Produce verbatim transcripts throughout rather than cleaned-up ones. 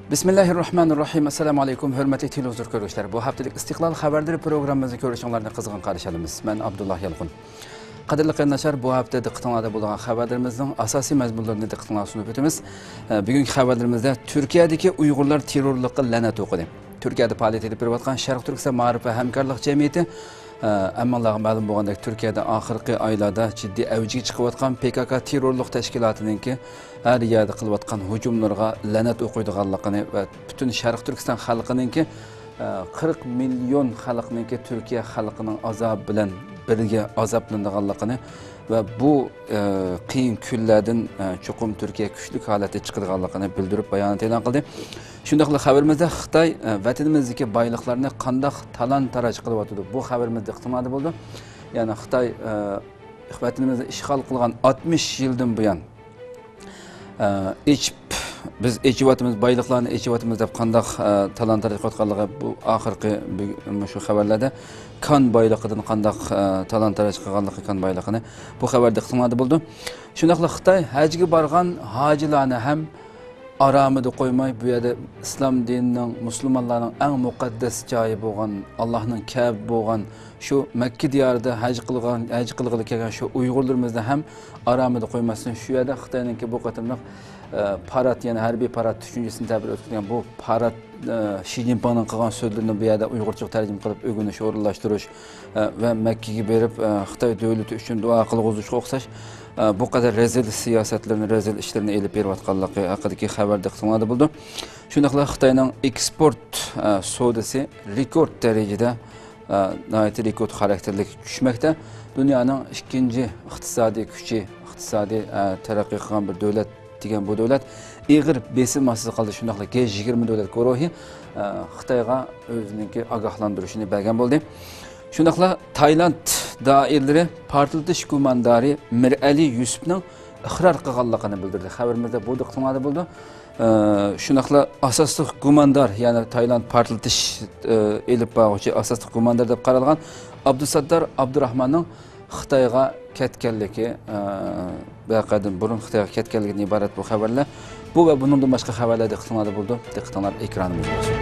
بىسمىللاھىررەھمانىررەھىم. ئەسسالامۇ ئەلەيكۇم، ھۆرمەتلىك تېلېۋىزور كۆرگۈچىلەر. بۇ ھەپتىلىك ئىستىقلال خەۋەرلىرى پروگراممىمىزنى كۆرۈشۈڭلارنى قىزغىن قارشى ئالىمىز. مەن ئابدۇللا يالقۇن. قەدىرلىك قېرىنداشلار، بۇ ھەپتە دىققىتىڭلاردا بولغان خەۋەرلىرىمىزنىڭ ئاساسىي مەزمۇنلىرىنى دىققىتىڭلارغا سۇنۇپ ئۆتىمىز. ئە، بۈگۈنكى خەۋەرلىرىمىزدە تۈركىيەدىكى ئۇيغۇرلار تېررورلۇققا لەنەت ئوقۇدى. تۈركىيەدە پائالىيەت ئېلىپ بېرىۋاتقان شەرقىي تۈركىستان مائارىپ ۋە ھەمكارلىق جەمئىيىتى، ئە، ھەممىڭلارغا مەلۇم بولغاندەك، تۈركىيەدە ئاخىرقى ئايلاردا جىددىي ئەۋجىگە چىقىۋاتقان پې كې كې تېررورلۇق تەشكىلاتىنىڭكى ھەر يەردە قىلىۋاتقان ھۇجۇملىرىغا لەنەت ئوقۇيدىغانلىقىنى ۋە پۈتۈن شەرقىي تۈركىستان خەلقىنىڭكى، ئە، قىرىق مىليون خەلقنىڭكى تۈركىيە خەلقىنىڭ ئازابى بىلەن بىرگە ئازابلىنىدىغانلىقىنى ۋە بۇ، ئە، قىيىن كۈنلەردىن، ئە، چوقۇم تۈركىيە كۈچلۈك ھالەتتە چىقىدىغانلىقىنى بىلدۈرۈپ بايانات ئېلان قىلدى. شۇنداقلا خەۋىرىمىزدە خىتاي، ئە، ۋەتىنىمىزدىكى بايلىقلارنى قانداق تالان-تاراج قىلىۋاتىدۇ، بۇ خەۋىرىمىز دىققىتىڭلاردا بولىدۇ. يەنى خىتاي، ئە، ۋەتىنىمىزنى ئىشغال قىلغان ئاتمىش يىلدىن بۇيان، ئە، ئېچىپ، بىز ئېچىۋاتىمىز، بايلىقلارنى ئېچىۋاتىمىز دەپ قانداق، ئە، تالان-تاراج قىلىۋاتقانلىقى بۇ ئاخىرقى بۈگ-، مۇشۇ خەۋەرلەردە كان بايلىقىدىن قانداق، ئە، تالان-تاراج قىلغانلىقى، كان بايلىقىنى بۇ خەۋەر دىققىتىڭلاردا بولىدۇ. شۇنداقلا خىتاي ھەجگە بارغان ھاجىلارنى ھەم ئارامىدا قويماي، بۇ يەردە ئىسلام دىنىنىڭ، مۇسۇلمانلارنىڭ ئەڭ مۇقەددەس جايى بولغان، ئاللاھنىڭ كەبە بولغان شۇ مەككە دىيارىدا ھەج قىلغان، ھەج قىلغىلى كەلگەن شۇ ئۇيغۇرلىرىمىزنى ھەم ئارامىدا قويماستىن، شۇ يەردە خىتاينىڭكى بۇ قېتىملىق، ئە، پارات، يەنى ھەربىي پارات، ئۈچىنچى سېنتەبىر ئۆتكۈزگەن بۇ پارات، ئە، شى جىنپىڭنىڭ قىلغان سۆزلىرىنى بۇ يەردە ئۇيغۇرچىغا تەرجىمە قىلىپ ئۆگىنىش، ئورۇنلاشتۇرۇش، ئە، ۋە مەككىگە بېرىپ، ئە، خىتاي دۆلىتى ئۈچۈن دۇئا قىلغۇزۇشقا ئوخشاش، ئە، بۇ قەدەر رەزىل سىياسەتلىرىنى، رەزىل ئىشلىرىنى ئېلىپ بېرىۋاتقانلىقى ھەققىدىكى خەۋەر دىققىتىڭلاردا بولىدۇ. شۇنداقلا خىتاينىڭ ئېكسپورت، ئە، سودىسى رېكورت دەرىجىدە، ئە، ناھايىتى رېكورت خاراكتېرلىك چۈشمەكتە. دۇنيانىڭ ئىككىنچى ئىقتىسادىي كۈچى، ئىقتىسادىي، ئە، تەرەققىي قىلغان بىر دۆلەت دېگەن بۇ دۆلەت ئېغىر بېسىم ئاستىدا قالدى. شۇنداقلا گې يىگىرمە دۆلەت گۇرۇھى، ئە، خىتايغا ئۆزىنىڭكى ئاگاھلاندۇرۇشىنى بەرگەن بولدى. شۇنداقلا تايلاند دائىرىلىرى پارتلىتىش گۇماندارى مىرئەلى يۈسۈپنىڭ ئىقرار قىلغانلىقىنى بىلدۈردى. خەۋىرىمىزدە بۇ دىققىتىڭلاردا بولىدۇ. ئە، شۇنداقلا ئاساسلىق گۇماندار، يەنى تايلاند پارتلىتىش، ئە، ئېلىپ بارغۇچى ئاساسلىق گۇماندار دەپ قارالغان ئابدۇساتتار ئابدۇراخماننىڭ خىتايغا كەتكەنلىكى، ئە، ۋەقەدىن بۇرۇن خىتايغا كەتكەنلىكىدىن ئىبارەت بۇ خەۋەرلەر. بۇ ۋە بۇنىڭدىن باشقا خەۋەرلەر دىققىتىڭلاردا بولىدۇ. دىققىتىڭلار ئېكرانىمىزدا بولسۇن.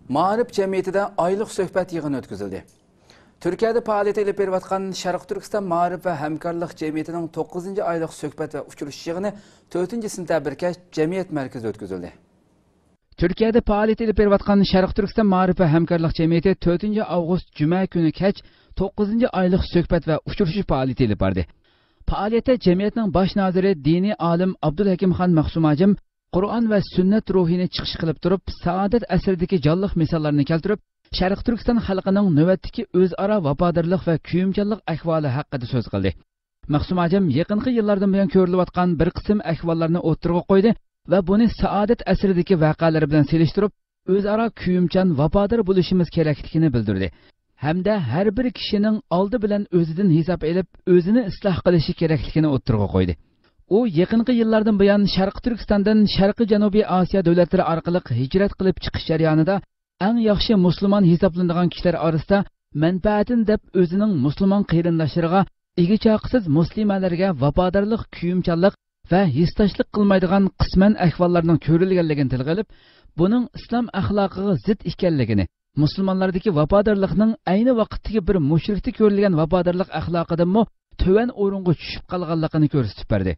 مائارىپ جەمئىيىتىدە ئايلىق سۆھبەت يىغىنى ئۆتكۈزۈلدى. تۈركىيەدە پائالىيەت ئېلىپ بېرىۋاتقان شەرقىي تۈركىستان مائارىپ ۋە ھەمكارلىق جەمئىيىتىنىڭ توققۇزىنچى ئايلىق سۆھبەت ۋە ئۇچرىشىش يىغىنى تۆتىنچى سېنتەبىر كەچ جەمئىيەت مەركىزىدە ئۆتكۈزۈلدى. تۈركىيەدە پائالىيەت ئېلىپ بېرىۋاتقان شەرقىي تۈركىستان مائارىپ ۋە ھەمكارلىق جەمئىيىتى تۆتىنچى ئاۋغۇست جۈمە كۈنى كەچ توققۇزىنچى ئايلىق سۆھبەت ۋە ئۇچرىشىش پائالىيىتى ئېلىپ باردى. پائالىيەتتە جەمئىيەتنىڭ باش نازىرى، دىنىي ئالىم ئابدۇلھەكىمخان مەخسۇم ھاجىم قۇرئان ۋە سۈننەت روھىنى چىقىش قىلىپ تۇرۇپ، سائادەت ئەسىرىدىكى جانلىق مىساللارنى كەلتۈرۈپ، شەرقىي تۈركىستان خەلقىنىڭ نۆۋەتتىكى ئۆزئارا ۋاپادارلىق ۋە كۆيۈمچانلىق ئەھۋالى ھەققىدە سۆز قىلدى. مەخسۇم ھاجىم يېقىنقى يىللاردىن بۇيان كۆرۈلۈۋاتقان بىر قىسىم ئەھۋاللارنى ئوتتۇرىغا قويدى ۋە بۇنى سائادەت ئەسىرىدىكى ۋەقەلەر بىلەن سېلىشتۇرۇپ، ئۆزئارا كۆيۈمچان، ۋاپادار بولۇشىمىز كېرەكلىكىنى بىلدۈردى ھەمدە ھەر بىر كىشىنىڭ ئالدى بىلەن ئۆزىدىن ھېساب ئېلىپ، ئۆزىنى ئىسلاھ قىلىشى كېرەكلىكىنى ئوتتۇرىغا قويدى. ئۇ يېقىنقى يىللاردىن بۇيان شەرقىي تۈركىستاندىن شەرقىي جەنۇبىي ئاسىيا دۆلەتلىرى ئارقىلىق ھىجرەت قىلىپ چىقىش جەريانىدا ئەڭ ياخشى مۇسۇلمان ھېسابلىنىدىغان كىشىلەر ئارىسىدا مەنپەئەتىنى دەپ ئۆزىنىڭ مۇسۇلمان قېرىنداشلىرىغا، ئىگە-چاقىسىز مۇسلىمەلەرگە ۋاپادارلىق، كۆيۈمچانلىق ۋە ھېسداشلىق قىلمايدىغان قىسمەن ئەھۋاللارنىڭ كۆرۈلگەنلىكىنى تىلغا ئېلىپ، بۇنىڭ ئىسلام ئەخلاقىغا زىت ئىكەنلىكىنى، مۇسۇلمانلاردىكى ۋاپادارلىقنىڭ ئەينى ۋاقىتتىكى بىر مۇشرىكتە كۆرۈلگەن ۋاپادارلىق ئەخلاقىدىنمۇ تۆۋەن ئورۇنغا چۈشۈپ قالغانلىقىنى كۆرسىتىپ بەردى.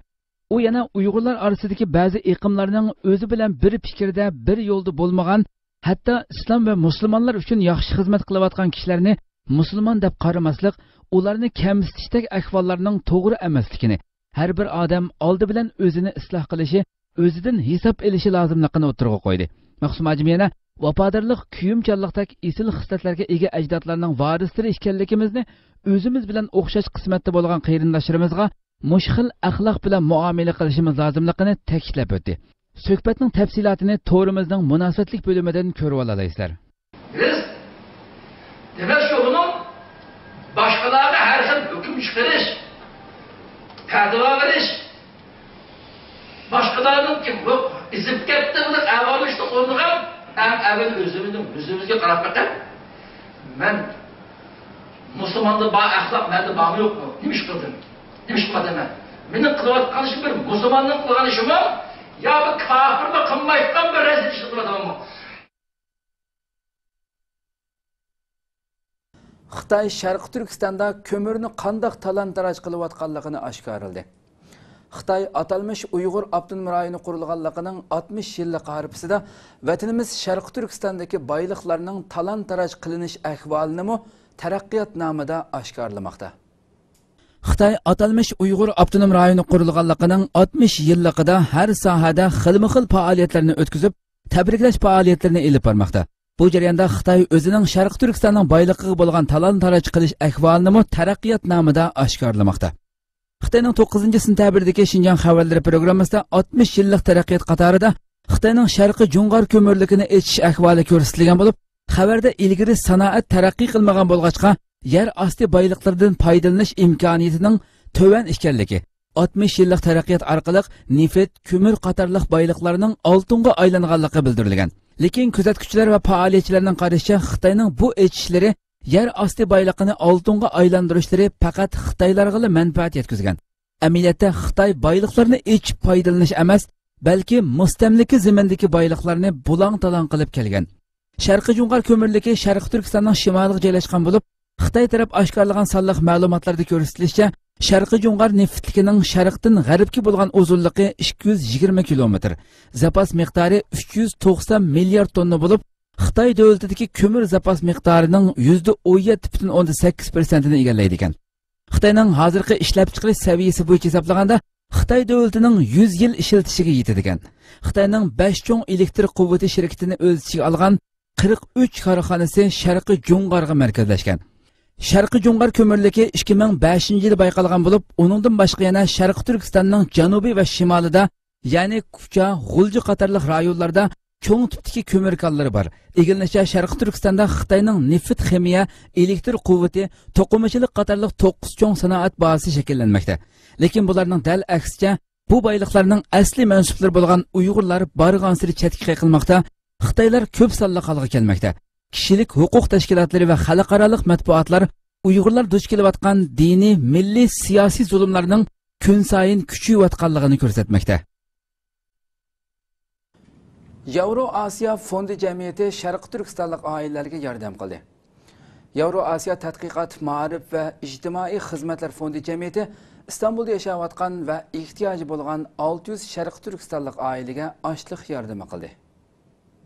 ئۇ يەنە ئۇيغۇرلار ئارىسىدىكى بەزى ئېقىملارنىڭ ئۆزى بىلەن بىر پىكىردە، بىر يولدا بولمىغان، ھەتتا ئىسلام ۋە مۇسۇلمانلار ئۈچۈن ياخشى خىزمەت قىلىۋاتقان كىشىلەرنى مۇسۇلمان دەپ قارىماسلىق، ئۇلارنى كەمسىتىشتەك ئەھۋاللارنىڭ توغرا ئەمەسلىكىنى، ھەر بىر ئادەم ئالدى بىلەن ئۆزىنى ئىسلاھ قىلىشى، ئۆزىدىن ھېساب ئېلىشى لازىملىقىنى ئوتتۇرىغا قويدى. مەخسۇم ھاجىم يەنە ۋاپادارلىق، كۆيۈمچانلىقتەك ئېسىل خىسلەتلەرگە ئىگە ئەجدادلارنىڭ ۋارىسلىرى ئىكەنلىكىمىزنى، ئۆزىمىز بىلەن ئوخشاش قىسمەتتە بولغان قېرىنداشلىرىمىزغا مۇشۇ خىل ئەخلاق بىلەن مۇئامىلە قىلىشىمىز لازىملىقىنى تەكىتلەپ ئۆتتى. سۆھبەتنىڭ تەپسىلاتىنى تورىمىزنىڭ مۇناسىۋەتلىك بۆلۈمىدىن كۆرۈۋالالايسىلەر. بىز، دېمەك، شۇ ئۇنىڭ باشقىلارغا ھەر خىل ھۆكۈم چىقىرىش، پەتىۋا بېرىش، باشقىلارنىڭ كىم بۇ ئېزىپ كەتتى، بۇنى ئەۋالىشتا ئورنىغان ئەڭ ئەۋۋەل ئۆزىمىزنىڭ يۈزىمىزگە قاراپ بېقىڭ. مەن مۇسۇلماندا بار ئەخلاق مەندە بارمۇ يوقمۇ؟ نېمە ئىش قىلدىم؟ نېمە ئىش قىلىۋاتىمەن؟ مېنىڭ قىلىۋاتقان ئىشىم بىر مۇسۇلماننىڭ قىلغان ئىشىمۇ يا بىر كاپىرمۇ قىلمايدىغان بىر رەزىل ئىش قىلىۋاتىمەنمۇ؟ خىتاي شەرقىي تۈركىستاندا كۆمۈرنى قانداق تالان-تاراج قىلىۋاتقانلىقىنى ئاشكارىلىدى. خىتاي ئاتالمىش ئۇيغۇر ئاپتونوم رايونى قۇرۇلغانلىقىنىڭ ئاتمىش يىللىقى ھارپىسىدا ۋەتىنىمىز شەرقىي تۈركىستاندىكى بايلىقلارنىڭ تالان-تاراج قىلىنىش ئەھۋالىنىمۇ تەرەققىيات نامىدا ئاشكارىلىماقتا. خىتاي ئاتالمىش ئۇيغۇر ئاپتونوم رايونى قۇرۇلغانلىقىنىڭ ئاتمىش يىللىقىدا ھەر ساھەدە خىلمۇ خىل پائالىيەتلەرنى ئۆتكۈزۈپ، تەبرىكلەش پائالىيەتلىرىنى ئېلىپ بارماقتا. بۇ جەرياندا خىتاي ئۆزىنىڭ شەرقىي تۈركىستاننىڭ بايلىقىغا بولغان تالان-تاراج قىلىش ئەھۋالىنىمۇ تەرەققىيات نامىدا ئاشكارىلىماقتا. خىتاينىڭ توققۇزىنچى سېنتەبىردىكى شىنجاڭ خەۋەرلىرى پروگراممىسىدا ئاتمىش يىللىق تەرەققىيات قاتارىدا خىتاينىڭ شەرقىي جۇڭغار كۆمۈرلۈكىنى ئېچىش ئەھۋالى كۆرسىتىلگەن بولۇپ، خەۋەردە ئىلگىرى سانائەت تەرەققىي قىلمىغان بولغاچقا، يەر ئاستى بايلىقلىرىدىن پايدىلىنىش ئىمكانىيىتىنىڭ تۆۋەن ئىكەنلىكى، ئاتمىش يىللىق تەرەققىيات ئارقىلىق نېفىت، كۆمۈر قاتارلىق بايلىقلارنىڭ ئالتۇنغا ئايلانغانلىقى بىلدۈرۈلگەن. لېكىن كۆزەتكۈچىلەر ۋە پائالىيەتچىلەرنىڭ قارىشىچە، خىتاينىڭ بۇ ئېچىشلىرى يەر ئاستى بايلىقىنى ئالتۇنغا ئايلاندۇرۇشلىرى پەقەت خىتايلارغىلا مەنپەئەت يەتكۈزگەن. ئەمەلىيەتتە خىتاي بايلىقلىرىنى ئېچىپ پايدىلىنىش ئەمەس، بەلكى مۇستەملىكە زېمىنىدىكى بايلىقلارنى بۇلاڭ-تالاڭ قىلىپ كەلگەن. شەرقىي جۇڭغار كۆمۈرلۈكى شەرقىي تۈركىستاننىڭ شىمالىغا جايلاشقان بولۇپ، خىتاي تەرەپ ئاشكارىلىغان سانلىق مەلۇماتلاردا كۆرسىتىلىشىچە، شەرقىي جۇڭغار نېفىتلىكىنىڭ شەرقتىن غەربكە بولغان ئۇزۇنلۇقى ئىككى يۈز يىگىرمە كىلومېتىر، زاپاس مىقدارى ئۈچ يۈز توقسان مىليارد توننا بولۇپ، خىتاي دۆلىتىدىكى كۆمۈر زاپاس مىقدارىنىڭ يۈزدە ئون يەتتە پۈتۈن ئوندىن سەككىز پىرسەنتىنى ئىگىلەيدىكەن. خىتاينىڭ ھازىرقى ئىشلەپچىقىرىش سەۋىيەسى بويىچە ھېسابلىغاندا، خىتاي دۆلىتىنىڭ يۈز يىل ئىشلىتىشىگە يېتىدىكەن. خىتاينىڭ بەش چوڭ ئېلېكتر قۇۋۋىتى شىركىتىنى ئۆز ئىچىگە ئالغان قىرىق ئۈچ كارخانىسى شەرقىي جۇڭغارغا مەركەزلەشكەن. شەرقىي جۇڭغار كۆمۈرلۈكى ئىككى مىڭ بەشىنچى يىلى بايقالغان بولۇپ، ئۇنىڭدىن باشقا يەنە شەرقىي تۈركىستاننىڭ جەنۇبى ۋە شىمالىدا، يەنى كۇچا، غۇلجا قاتارلىق رايونلاردا چوڭ تىپتىكى كۆمۈر كانلىرى بار. ئىگىلىنىشىچە، شەرقىي تۈركىستاندا خىتاينىڭ نېفىت خىمىيە، ئېلېكتر قۇۋۋىتى، توقۇمىچىلىق قاتارلىق توققۇز چوڭ سانائەت بازىسى شەكىللەنمەكتە. لېكىن بۇلارنىڭ دەل ئەكسىچە، بۇ بايلىقلارنىڭ ئەسلىي مەنسۇپلىرى بولغان ئۇيغۇرلار بارغانسېرى چەتكە قېقىلماقتا، خىتايلار كۆپ سانلىق ھالغا كەلمەكتە. كىشىلىك ھوقۇق تەشكىلاتلىرى ۋە خەلقئارالىق مەتبۇئاتلار ئۇيغۇرلار دۇچ كېلىۋاتقان دىنىي، مىللىي، سىياسىي زۇلۇملارنىڭ كۈنسايىن كۈچىيىۋاتقانلىقىنى كۆرسەتمەكتە. ياۋرو ئاسىيا فوندى جەمئىيىتى شەرقىي تۈركىستانلىق ئائىلىلەرگە ياردەم قىلدى. ياۋرو ئاسىيا تەتقىقات، مائارىپ ۋە ئىجتىمائىي خىزمەتلەر فوندى جەمئىيىتى ئىستانبۇلدا ياشاۋاتقان ۋە ئېھتىياجى بولغان ئالتە يۈز شەرقىي تۈركىستانلىق ئائىلىگە ئاشلىق ياردىمى قىلدى.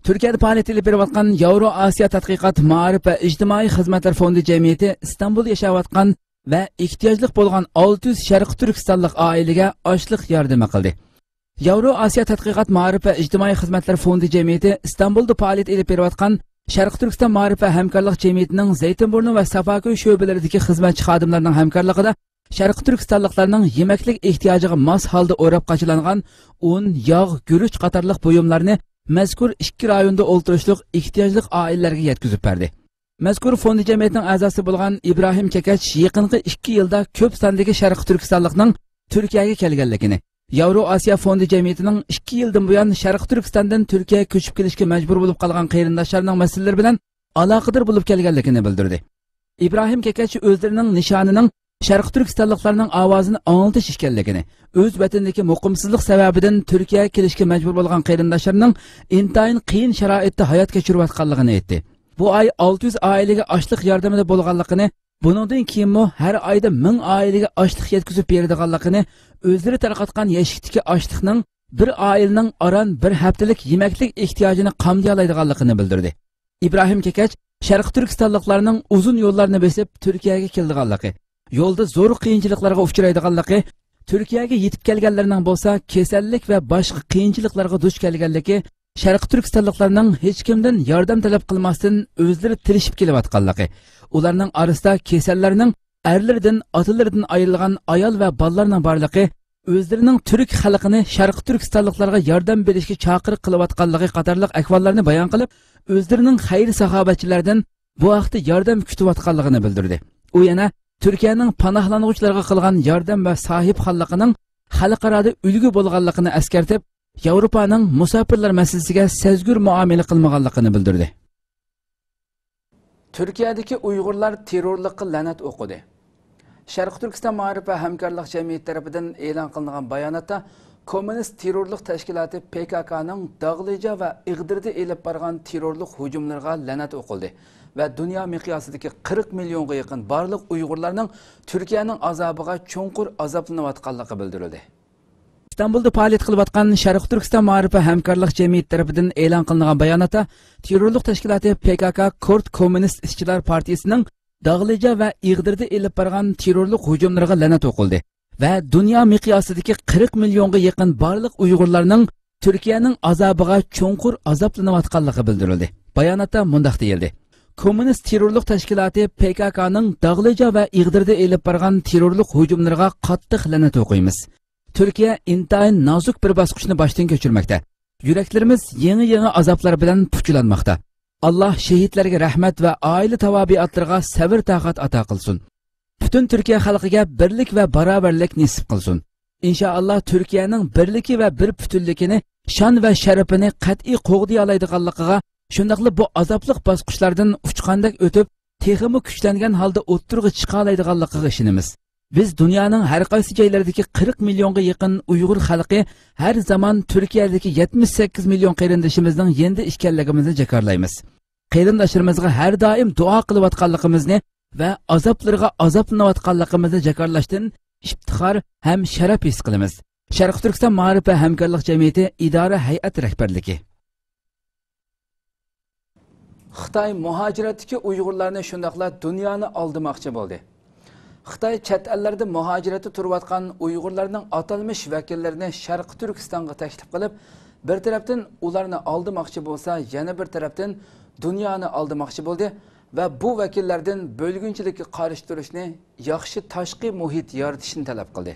تۈركىيەدە پائالىيەت ئېلىپ بېرىۋاتقان ياۋرو ئاسىيا تەتقىقات، مائارىپ ۋە ئىجتىمائىي خىزمەتلەر فوندى جەمئىيىتى ئىستانبۇلدا ياشاۋاتقان ۋە ئېھتىياجلىق بولغان ئالتە يۈز شەرقىي تۈركىستانلىق ئائىلىگە ئاشلىق ياردىمى قىلدى. ياۋرو ئاسىيا تەتقىقات، مائارىپ ۋە ئىجتىمائىي خىزمەتلەر فوندى جەمئىيىتى ئىستانبۇلدا پائالىيەت ئېلىپ بېرىۋاتقان شەرقىي تۈركىستان مائارىپ ۋە ھەمكارلىق جەمئىيىتىنىڭ زەيتىنبۇرنۇ ۋە سافاكۆي شۆبىلىرىدىكى خىزمەتچى خادىملارنىڭ ھەمكارلىقىدا شەرقىي تۈركىستانلىقلارنىڭ يېمەكلىك ئېھتىياجىغا ماس ھالدا ئوراپ قاچىلانغان ئۇن، ياغ، گۈرۈچ قاتارلىق بۇيۇملارنى مەزكۇر ئىككى رايوندا ئولتۇرۇشلۇق ئېھتىياجلىق ئائىلىلەرگە يەتكۈزۈپ بەردى. مەزكۇر فوندى جەمئىيىتىنىڭ ئەزاسى بولغان ئىبراھىم كېكەچ يېقىنقى ئىككى يىلدا كۆپ ساندىكى شەرقىي تۈركىستانلىقنىڭ تۈركىيەگە كەلگەنلىكىنى، ياۋرو ئاسىيا فوندى جەمئىيىتىنىڭ ئىككى يىلدىن بۇيان شەرقىي تۈركىستاندىن تۈركىيەگە كۆچۈپ كېلىشكە مەجبۇر بولۇپ قالغان قېرىنداشلارنىڭ مەسىلىلىرى بىلەن ئالاقىدار بولۇپ كەلگەنلىكىنى بىلدۈردى. ئىبراھىم كېكەچ ئۆزلىرىنىڭ نىشانىنىڭ شەرقىي تۈركىستانلىقلارنىڭ ئاۋازىنى ئاڭلىتىش ئىكەنلىكىنى، ئۆز ۋەتىنىدىكى مۇقىمسىزلىق سەۋەبىدىن تۈركىيەگە كېلىشكە مەجبۇر بولغان قېرىنداشلارنىڭ ئىنتايىن قىيىن شارائىتتا ھايات كەچۈرۈۋاتقانلىقىنى ئېيتتى. بۇ ئاي ئالتە يۈز ئائىلىگە ئاشلىق ياردىمىدە بولغانلىقىنى، بۇنىڭدىن كېيىنمۇ ھەر ئايدا مىڭ ئائىلىگە ئاشلىق يەتكۈزۈپ بېرىدىغانلىقىنى، ئۆزلىرى تارقاتقان يەشىكتىكى ئاشلىقنىڭ بىر ئائىلىنىڭ ئاران بىر ھەپتىلىك يېمەكلىك ئېھتىياجىنى قامدىيالايدىغانلىقىنى بىلدۈردى. ئىبراھىم كېكەچ شەرقىي تۈركىستانلىقلارنىڭ ئۇزۇن يوللارنى بېسىپ تۈركىيەگە كېلىدىغانلىقى، يولدا زور قىيىنچىلىقلارغا ئۇچرايدىغانلىقى، تۈركىيەگە يېتىپ كەلگەنلەرنىڭ بولسا كېسەللىك ۋە باشقا قىيىنچىلىقلارغا دۇچ كەلگەنلىكى، شەرقىي تۈركىستانلىقلارنىڭ ھېچكىمدىن ياردەم تەلەپ قىلماستىن ئۆزلىرى تىرىشىپ كېلىۋاتقانلىقى، ئۇلارنىڭ ئارىسىدا كېسەللەرنىڭ ئەرلىرىدىن، ئاتىلىرىدىن ئايرىلغان ئايال ۋە بالىلارنىڭ بارلىقى، ئۆزلىرىنىڭ تۈرك خەلقىنى شەرقىي تۈركىستانلىقلارغا ياردەم بېرىشكە چاقىرىق قىلىۋاتقانلىقى قاتارلىق ئەھۋاللارنى بايان قىلىپ، ئۆزلىرىنىڭ خەير-ساخاۋەتچىلەردىن بۇ ھەقتە ياردەم كۈتۈۋاتقانلىقىنى بىلدۈردى. ئۇ يەنە تۈركىيەنىڭ پاناھلانغۇچىلارغا قىلغان ياردەم ۋە ساھىبخانلىقىنىڭ خەلقئارادا ئۈلگە بولغانلىقىنى ئەسكەرتىپ، ياۋروپانىڭ مۇساپىرلار مەسىلىسىگە سەزگۈر مۇئامىلە قىلمىغانلىقىنى بىلدۈردى. تۈركىيەدىكى ئۇيغۇرلار تېررورلۇققا لەنەت ئوقۇدى. شەرقىي تۈركىستان مائارىپ ۋە ھەمكارلىق جەمئىيىتى تەرىپىدىن ئېلان قىلىنغان باياناتتا، كوممۇنىست تېررورلۇق تەشكىلاتى پې كا كانىڭ داغلىجا ۋە ئېغدىردا ئېلىپ بارغان تېررورلۇق ھۇجۇملىرىغا لەنەت ئوقۇلدى ۋە دۇنيا مىقياسىدىكى قىرىق مىليونغا يېقىن بارلىق ئۇيغۇرلارنىڭ تۈركىيەنىڭ ئازابىغا چوڭقۇر ئازابلىنىۋاتقانلىقى بىلدۈرۈلدى. ئىستانبۇلدا پائالىيەت قىلىۋاتقان شەرقىي تۈركىستان مائارىپ ۋە ھەمكارلىق جەمئىيىتى تەرىپىدىن ئېلان قىلىنغان باياناتتا، تېررورلۇق تەشكىلاتى پې كا كا كۇرد كوممۇنىست ئىشچىلار پارتىيىسىنىڭ داغلىجا ۋە ئېغدىردا ئېلىپ بارغان تېررورلۇق ھۇجۇملىرىغا لەنەت ئوقۇلدى ۋە دۇنيا مىقياسىدىكى قىرىق مىليونغا يېقىن بارلىق ئۇيغۇرلارنىڭ تۈركىيەنىڭ ئازابىغا چوڭقۇر ئازابلىنىۋاتقانلىقى بىلدۈرۈلدى. باياناتتا مۇنداق دېيىلدى: كوممۇنىست تېررورلۇق تەشكىلاتى پې كا كانىڭ داغلىجا ۋە ئېغدىردا ئېلىپ بارغان تېررورلۇق ھۇجۇملىرىغا قاتتىق لەنەت ئوقۇيمىز. تۈركىيە ئىنتايىن نازۇك بىر باسقۇچنى باشتىن كەچۈرمەكتە. يۈرەكلىرىمىز يېڭى-يېڭى ئازابلار بىلەن پۇچىلانماقتا. ئاللا شېھىتلەرگە رەھمەت ۋە ئائىلە تاۋابىئاتلىرىغا سەۋر-تاقەت ئاتا قىلسۇن. پۈتۈن تۈركىيە خەلقىگە بىرلىك ۋە باراۋەرلىك نېسىپ قىلسۇن. ئىنشائاللا، تۈركىيەنىڭ بىرلىكى ۋە بىر پۈتۈنلۈكىنى، شان ۋە شەرىپىنى قەتئىي قوغدىيالايدىغانلىقىغا، شۇنداقلا بۇ ئازابلىق باسقۇچلاردىن ئۇچقاندەك ئۆتۈپ، تېخىمۇ كۈچلەنگەن ھالدا ئوتتۇرىغا چىقالايدىغانلىقىغا ئىشىنىمىز. بىز دۇنيانىڭ ھەر قايسى جايلىرىدىكى قىرىق مىليونغا يېقىن ئۇيغۇر خەلقى ھەر زامان تۈركىيەدىكى يەتمىش سەككىز مىليون قېرىندىشىمىزنىڭ يېنىدا ئىكەنلىكىمىزنى جاكارلايمىز. قېرىنداشلىرىمىزغا ھەر دائىم دۇئا قىلىۋاتقانلىقىمىزنى ۋە ئازابلىرىغا ئازابلىنىۋاتقانلىقىمىزنى جاكارلاشتىن ئىپتىخار ھەم شەرەپ ھېس قىلىمىز. شەرقىي تۈركىستان مائارىپ ۋە ھەمكارلىق جەمئىيىتى ئىدارە ھەيئەت رەھبەرلىكى. خىتاي مۇھاجىرەتتىكى ئۇيغۇرلارنى، شۇنداقلا دۇنيانى ئالدىماقچى بولدى. خىتاي چەت ئەللەردە مۇھاجىرەتتە تۇرۇۋاتقان ئۇيغۇرلارنىڭ ئاتالمىش ۋەكىللىرىنى شەرقىي تۈركىستانغا تەكلىپ قىلىپ، بىر تەرەپتىن ئۇلارنى ئالدىماقچى بولسا، يەنە بىر تەرەپتىن دۇنيانى ئالدىماقچى بولدى ۋە بۇ ۋەكىللەردىن بۆلگۈنچىلىككە قارشى تۇرۇشنى، ياخشى تاشقى مۇھىت يارىتىشنى تەلەپ قىلدى.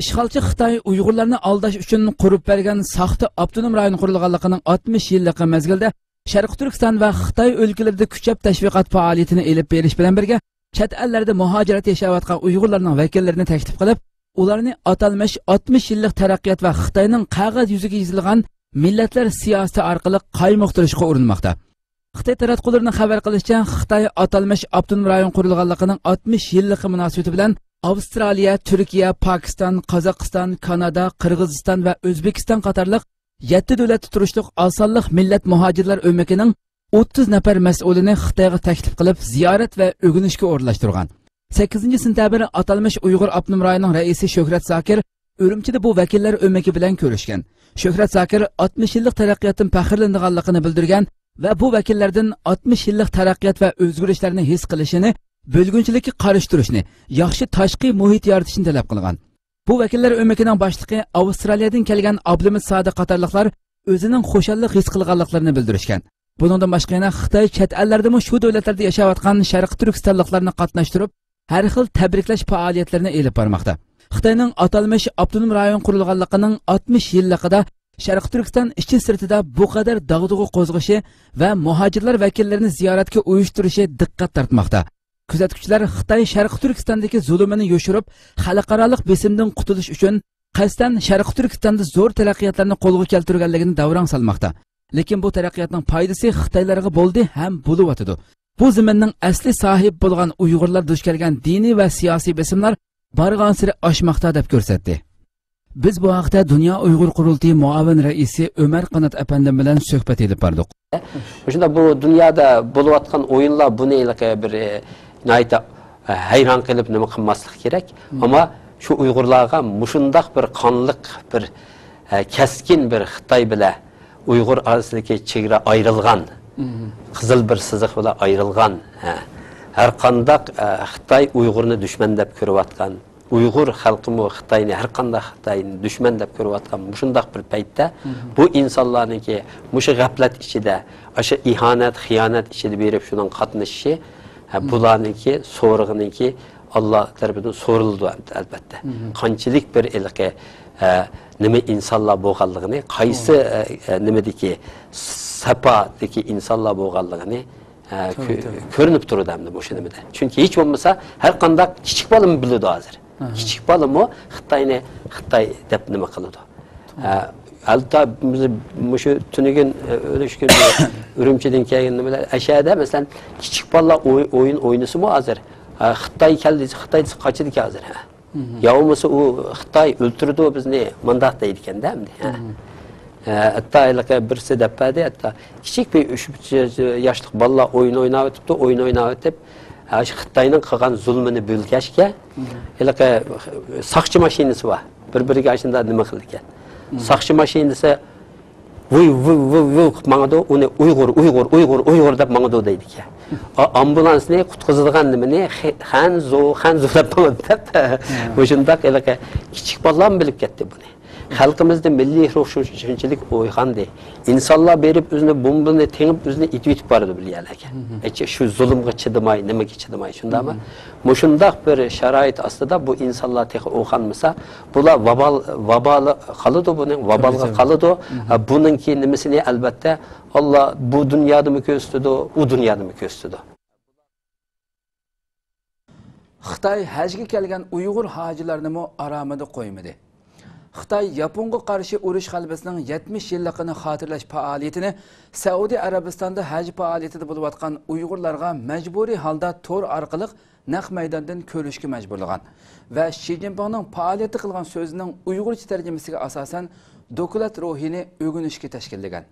ئىشغالچى خىتاي ئۇيغۇرلارنى ئالداش ئۈچۈن قۇرۇپ بەرگەن ساختا ئاپتونوم رايون قۇرۇلغانلىقىنىڭ ئاتمىش يىللىقى مەزگىلىدە، شەرقىي تۈركىستان ۋە خىتاي ئۆلكىلىرىدە كۈچەپ تەشۋىقات پائالىيىتىنى ئېلىپ بېرىش بىلەن بىرگە، چەت ئەللەردە مۇھاجىرەت ياشاۋاتقان ئۇيغۇرلارنىڭ ۋەكىللىرىنى تەكلىپ قىلىپ، ئۇلارنى ئاتالمىش ئاتمىش يىللىق تەرەققىيات ۋە خىتاينىڭ قەغەز يۈزىگە يېزىلغان مىللەتلەر سىياسىتى ئارقىلىق قايمۇقتۇرۇشقا ئۇرۇنماقتا. خىتاي تاراتقۇلىرىنىڭ خەۋەر قىلىشىچە، خىتاي ئاتالمىش ئاپتونوم رايون قۇرۇلغانلىقىنىڭ ئاتمىش يىللىقى مۇناسىۋىتى بىلەن ئاۋسترالىيە، تۈركىيە، پاكىستان، قازاقىستان، كانادا، قىرغىزىستان ۋە ئۆزبېكىستان قاتارلىق يەتتە دۆلەتتە تۇرۇشلۇق ئاز سانلىق مىللەت مۇھاجىرلار ئۆمىكىنىڭ ئوتتۇز نەپەر مەسئۇلىنى خىتايغا تەكلىپ قىلىپ، زىيارەت ۋە ئۆگىنىشكە ئورۇنلاشتۇرغان. سەككىزىنچى سېنتەبىر ئاتالمىش ئۇيغۇر ئاپتونوم رايونىنىڭ رەئىسى شۆھرەت زاكىر ئۈرۈمچىدە بۇ ۋەكىللەر ئۆمىكى بىلەن كۆرۈشكەن. شۆھرەت زاكىر ئاتمىش يىللىق تەرەققىياتتىن پەخىرلىنىدىغانلىقىنى بىلدۈرگەن ۋە بۇ ۋەكىللەردىن ئاتمىش يىللىق تەرەققىيات ۋە ئۆزگىرىشلەرنى ھېس قىلىشىنى، بۆلگۈنچىلىككە قارشى تۇرۇشنى، ياخشى تاشقى مۇھىت يارىتىشنى تەلەپ قىلغان. بۇ ۋەكىللەر ئۆمىكىنىڭ باشلىقى ئاۋسترالىيەدىن كەلگەن ئابلىمىت سادىق قاتارلىقلار ئۆزىنىڭ خۇشاللىق ھېس قىلغانلىقلىرىنى بىلدۈرۈشكەن. بۇنىڭدىن باشقا يەنە خىتاي چەت ئەللەردىمۇ شۇ دۆلەتلەردە ياشاۋاتقان شەرقىي تۈركىستانلىقلارنى قاتناشتۇرۇپ، ھەر خىل تەبرىكلەش پائالىيەتلىرىنى ئېلىپ بارماقتا. خىتاينىڭ ئاتالمىش ئاپتونوم رايون قۇرۇلغانلىقىنىڭ ئاتمىش يىللىقىدا شەرقىي تۈركىستان ئىچى سىرتىدا بۇ قەدەر داغدۇغا قوزغىشى ۋە مۇھاجىرلار ۋەكىللىرىنى زىيارەتكە ئۇيۇشتۇرۇشى دىققەت تارتماقتا. كۆزەتكۈچىلەر خىتاي شەرقىي تۈركىستاندىكى زۇلۇمىنى يوشۇرۇپ، خەلقئارالىق بېسىمدىن قۇتۇلۇش ئۈچۈن قەستەن شەرقىي تۈركىستاندا زور تەرەققىياتلارنى قولغا كەلتۈرگەنلىكىنى داۋراڭ سالماقتا. لېكىن بۇ تەرەققىياتنىڭ پايدىسى خىتايلارغا بولدى ھەم بولۇۋاتىدۇ. بۇ زېمىننىڭ ئەسلى ساھىبى بولغان ئۇيغۇرلار دۇچ كەلگەن دىنىي ۋە سىياسىي بېسىملار بارغانسېرى ئاشماقتا، دەپ كۆرسەتتى. بىز بۇ ھەقتە دۇنيا ئۇيغۇر قۇرۇلتىيى مۇئاۋىن رەئىسى ئۆمەر قانات ئەپەندىم بىلەن سۆھبەت ئېلىپ باردۇق. شۇنداق بۇ دۇنيادا بولۇۋاتقان ئويۇنلار بۇنى ھېلىقى بىر، ئە، ناھايىتى، ئە، ھەيران قېلىپ نېمە قىلماسلىق كېرەك. ئەمما شۇ ئۇيغۇرلارغا مۇشۇنداق بىر قانلىق، بىر، ئە، كەسكىن بىر خىتاي بىلەن ئۇيغۇر ئارىسىدىكى چېگرا ئايرىلغان، قىزىل بىر سىزىق بىلەن ئايرىلغان، ھە، ھەر قانداق، ئە، خىتاي ئۇيغۇرنى دۈشمەن دەپ كۆرۈۋاتقان، ئۇيغۇر خەلقىمۇ خىتاينى، ھەر قانداق خىتاينى دۈشمەن دەپ كۆرۈۋاتقان مۇشۇنداق بىر پەيتتە، بۇ ئىنسانلارنىڭكى مۇشۇ غەپلەت ئىچىدە، ئاشۇ ئىھانەت، خىيانەت ئىچىدە بېرىپ شۇنىڭ قاتنىشىشى، ھە، بۇلارنىڭكى سورىقىنىڭكى ئاللا تەرىپىدىن سورىلىدۇ، ئەلبەتتە. قانچىلىك بىر ھېلىقى، ئە، نېمە ئىنسانلار بولغانلىقىنى، قايسى، ئە، ئە، نېمىدىكى، ساپادىكى ئىنسانلار بولغانلىقىنى، ئە، كۆ-، كۆرۈنۈپ تۇرىدۇ ئەمدى مۇشۇ نېمىدە. چۈنكى ھېچ بولمىسا ھەر قانداق كىچىك بالىمۇ بىلىدۇ ھازىر. كىچىك بالىمۇ خىتاينى خىتاي دەپ نېمە قىلىدۇ. ئە، ھەتتا بىز مۇشۇ تۈنۈگۈن، ئە، ئۆلۈشكۈن ئۈرۈمچىدىن كەلگەن نېمىلەر، ئەشەدە، مەسىلەن، كىچىك بالىلار ئوي-، ئويۇن ئوينىسىمۇ ھازىر، ئە، خىتاي كەلدى، خىتاي دېسە قاچىدىكەن ھازىر، ھە. يا بولمىسا ئۇ خىتاي ئۆلتۈرىدۇ بىزنى، مۇنداق دەيدىكەن-دە ئەمدى، ھە. ھە، ھەتتا ھېلىقى بىرسى دەپ بەردى، ھەتتا كىچىك بىر ئۈچ ياشلىق بالىلار ئويۇن ئويناۋېتىپتۇ، ئويۇن ئويناۋېتىپ، ھە، شۇ خىتاينىڭ قىلغان زۇلمىنى بىلگەچكە، ھېلىقى ساقچى ماشىنىسى بار، بىر-بىرىگە ئاشۇنداق نېمە قىلىدىكەن. ساقچى ماشىنىسى ۋۇي، ۋۇي، ۋۇي، ۋۇي قىلىپ ماڭىدۇ، ئۇنى ئۇيغۇر، ئۇيغۇر، ئۇيغۇر، ئۇيغۇر دەپ ماڭىدۇ دەيدىكەن. ئا-، ئامبۇلانسنى قۇتقۇزىدىغان نېمىنى خې-، خەنزۇ، خەنزۇ دەپ ماڭىدۇ دەپ، مۇشۇنداق ھېلىقى كىچىك بالىلارمۇ بىلىپ كەتتى بۇنى. خەلقىمىزدە مىللىي روھ شۇ-، شۇنچىلىك ئويغاندى. ئىنسانلار بېرىپ ئۆزىنى بومبىنى تېڭىپ، ئۆزىنى ئېتىۋېتىپ بارىدۇ بىر يەرلەرگە. ئەچچە شۇ زۇلۇمغا چىدىماي، نېمىگە چىدىماي، شۇنداقمۇ؟ مۇشۇنداق بىر شارائىت ئاستىدا بۇ ئىنسانلار تېخى ئويغانمىسا، بۇلار ۋابال-، ۋابالى قالىدۇ بۇنىڭ، ۋابالغا قالىدۇ. ھە، بۇنىڭكى نېمىسىنى، ئەلۋەتتە، ئاللا بۇ دۇنيادىمۇ كۆرسىتىدۇ، ئۇ دۇنيادىمۇ كۆرسىتىدۇ. خىتاي ھەجگە كەلگەن ئۇيغۇر ھاجىلارنىمۇ ئارامىدا قويمىدى. خىتاي ياپونغا قارشى ئۇرۇش غەلىبىسىنىڭ يەتمىش يىللىقىنى خاتىرىلەش پائالىيىتىنى سەئۇدى ئەرەبىستاندا ھەج پائالىيىتىدە بولۇۋاتقان ئۇيغۇرلارغا مەجبۇرىي ھالدا تور ئارقىلىق نەق مەيداندىن كۆرۈشكە مەجبۇرلىغان ۋە شى جىنپىڭنىڭ پائالىيەتتە قىلغان سۆزىنىڭ ئۇيغۇرچە تەرجىمىسىگە ئاساسەن، دوكلات روھىنى ئۆگىنىشكە تەشكىللىگەن.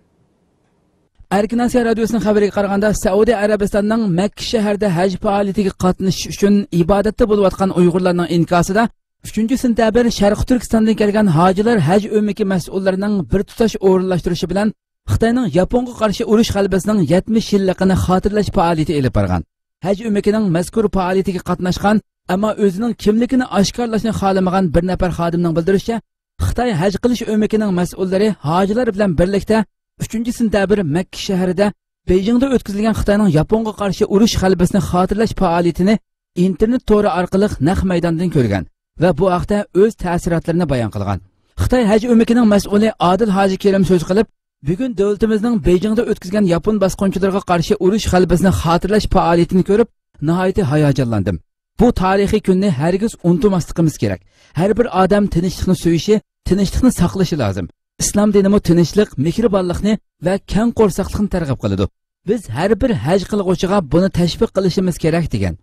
ئەركىن ئاسىيا رادىيوسىنىڭ خەۋىرىگە قارىغاندا، سەئۇدى ئەرەبىستاننىڭ مەككە شەھىرىدە ھەج پائالىيىتىگە قاتنىشىش ئۈچۈن ئىبادەتتە بولۇۋاتقان ئۇيغۇرلارنىڭ ئىنكاسىدا ئۈچىنچى سېنتەبىر شەرقىي تۈركىستاندىن كەلگەن ھاجىلار ھەج ئۆمىكى مەسئۇللىرىنىڭ بىر تۇتاش ئورۇنلاشتۇرۇشى بىلەن خىتاينىڭ ياپونغا قارشى ئۇرۇش غەلىبىسىنىڭ يەتمىش يىللىقىنى خاتىرىلەش پائالىيىتى ئېلىپ بارغان. ھەج ئۆمىكىنىڭ مەزكۇر پائالىيىتىگە قاتناشقان، ئەمما ئۆزىنىڭ كىملىكىنى ئاشكارىلاشنى خالىمىغان بىر نەپەر خادىمنىڭ بىلدۈرۈشىچە، خىتاي ھەج قىلىش ئۆمىكىنىڭ مەسئۇللىرى ھاجىلار بىلەن بىرلىكتە ئۈچىنچى سېنتەبىر مەككە شەھىرىدە بېيجىڭدا ئۆتكۈزۈلگەن خىتاينىڭ ياپونغا قارشى ئۇرۇش غەلىبىسىنى خاتىرىلەش پائالىيىتىنى ئىنتېرنېت تورى ئارقىلىق نەق مەيداندىن كۆرگەن ۋە بۇ ھەقتە ئۆز تەسىراتلىرىنى بايان قىلغان. خىتاي ھەج ئۆمىكىنىڭ مەسئۇلى ئادىل ھاجى كېرىم سۆز قىلىپ، بۈگۈن دۆلىتىمىزنىڭ بېيجىڭدا ئۆتكۈزگەن ياپون باسقۇنچىلىرىغا قارشى ئۇرۇش غەلىبىسىنى خاتىرىلەش پائالىيىتىنى كۆرۈپ، ناھايىتى ھاياجانلاندىم. بۇ تارىخىي كۈننى ھەرگىز ئۇنتۇماسلىقىمىز كېرەك. ھەر بىر ئادەم تىنچلىقنى سۆيۈشى، تىنچلىقنى ساقلىشى لازىم. ئىسلام دىنىمۇ تىنچلىق، مېھرىبانلىقنى ۋە كەڭ قورساقلىقنى تەرغىب قىلىدۇ. بىز ھەر بىر ھەج قىلغۇچىغا بۇنى تەشۋىق قىلىشىمىز كېرەك، دېگەن.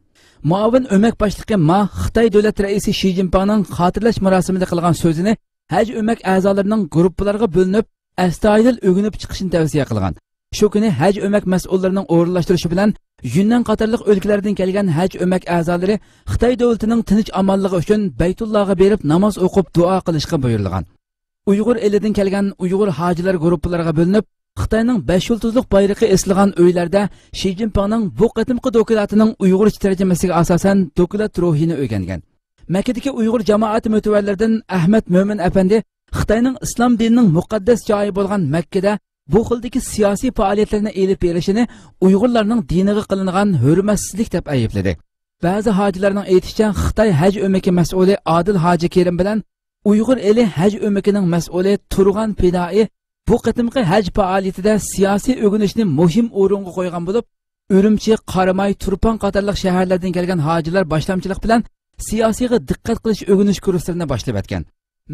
مۇئاۋىن ئۆمەك باشلىقى ما خىتاي دۆلەت رەئىسى شى جىنپىڭنىڭ خاتىرىلەش مۇراسىمىدا قىلغان سۆزىنى ھەج ئۆمەك ئەزالىرىنىڭ گۇرۇپپىلارغا بۆلۈنۈپ، ئەستايىدىل ئۆگىنىپ چىقىشىنى تەۋسىيە قىلغان. شۇ كۈنى ھەج ئۆمەك مەسئۇللىرىنىڭ ئورۇنلاشتۇرۇشى بىلەن يۈننەن قاتارلىق ئۆلكىلەردىن كەلگەن ھەج ئۆمەك ئەزالىرى خىتاي دۆلىتىنىڭ تىنچ ئامانلىقى ئۈچۈن بەيتۇللاغا بېرىپ ناماز ئوقۇپ دۇئا قىلىشقا بۇيرۇلغان. ئۇيغۇر ئېلىدىن كەلگەن ئۇيغۇر ھاجىلار گۇرۇپپىلارغا بۆلۈنۈپ، خىتاينىڭ بەش يۇلتۇزلۇق بايرىقى ئېسىلغان ئۆيلەردە شى جىنپىڭنىڭ بۇ قېتىمقى دوكلاتىنىڭ ئۇيغۇرچە تەرجىمىسىگە ئاساسەن دوكلات روھىنى ئۆگەنگەن. مەككىدىكى ئۇيغۇر جامائەت مۇتەۋەللىرىدىن ئەھمەد مۆمىن ئەپەندى خىتاينىڭ ئىسلام دىنىنىڭ مۇقەددەس جايى بولغان مەككىدە بۇ خىلدىكى سىياسىي پائالىيەتلەرنى ئېلىپ بېرىشىنى ئۇيغۇرلارنىڭ دىنىغا قىلىنغان ھۆرمەتسىزلىك دەپ ئەيىبلىدى. بەزى ھاجىلارنىڭ ئېيتىشىچە، خىتاي ھەج ئۆمىكى مەسئۇلى ئادىل ھاجى كېرىم بىلەن ئۇيغۇر ئېلى ھەج ئۆمىكىنىڭ مەسئۇلى تۇرغان پىدائىي بۇ قېتىمقى ھەج پائالىيىتىدە سىياسىي ئۆگىنىشنى مۇھىم ئورۇنغا قويغان بولۇپ، ئۈرۈمچى، قاراماي، تۇرپان قاتارلىق شەھەرلەردىن كەلگەن ھاجىلار باشلامچىلىق بىلەن سىياسىيغا دىققەت قىلىش ئۆگىنىش كۇرسلىرىنى باشلىۋەتكەن.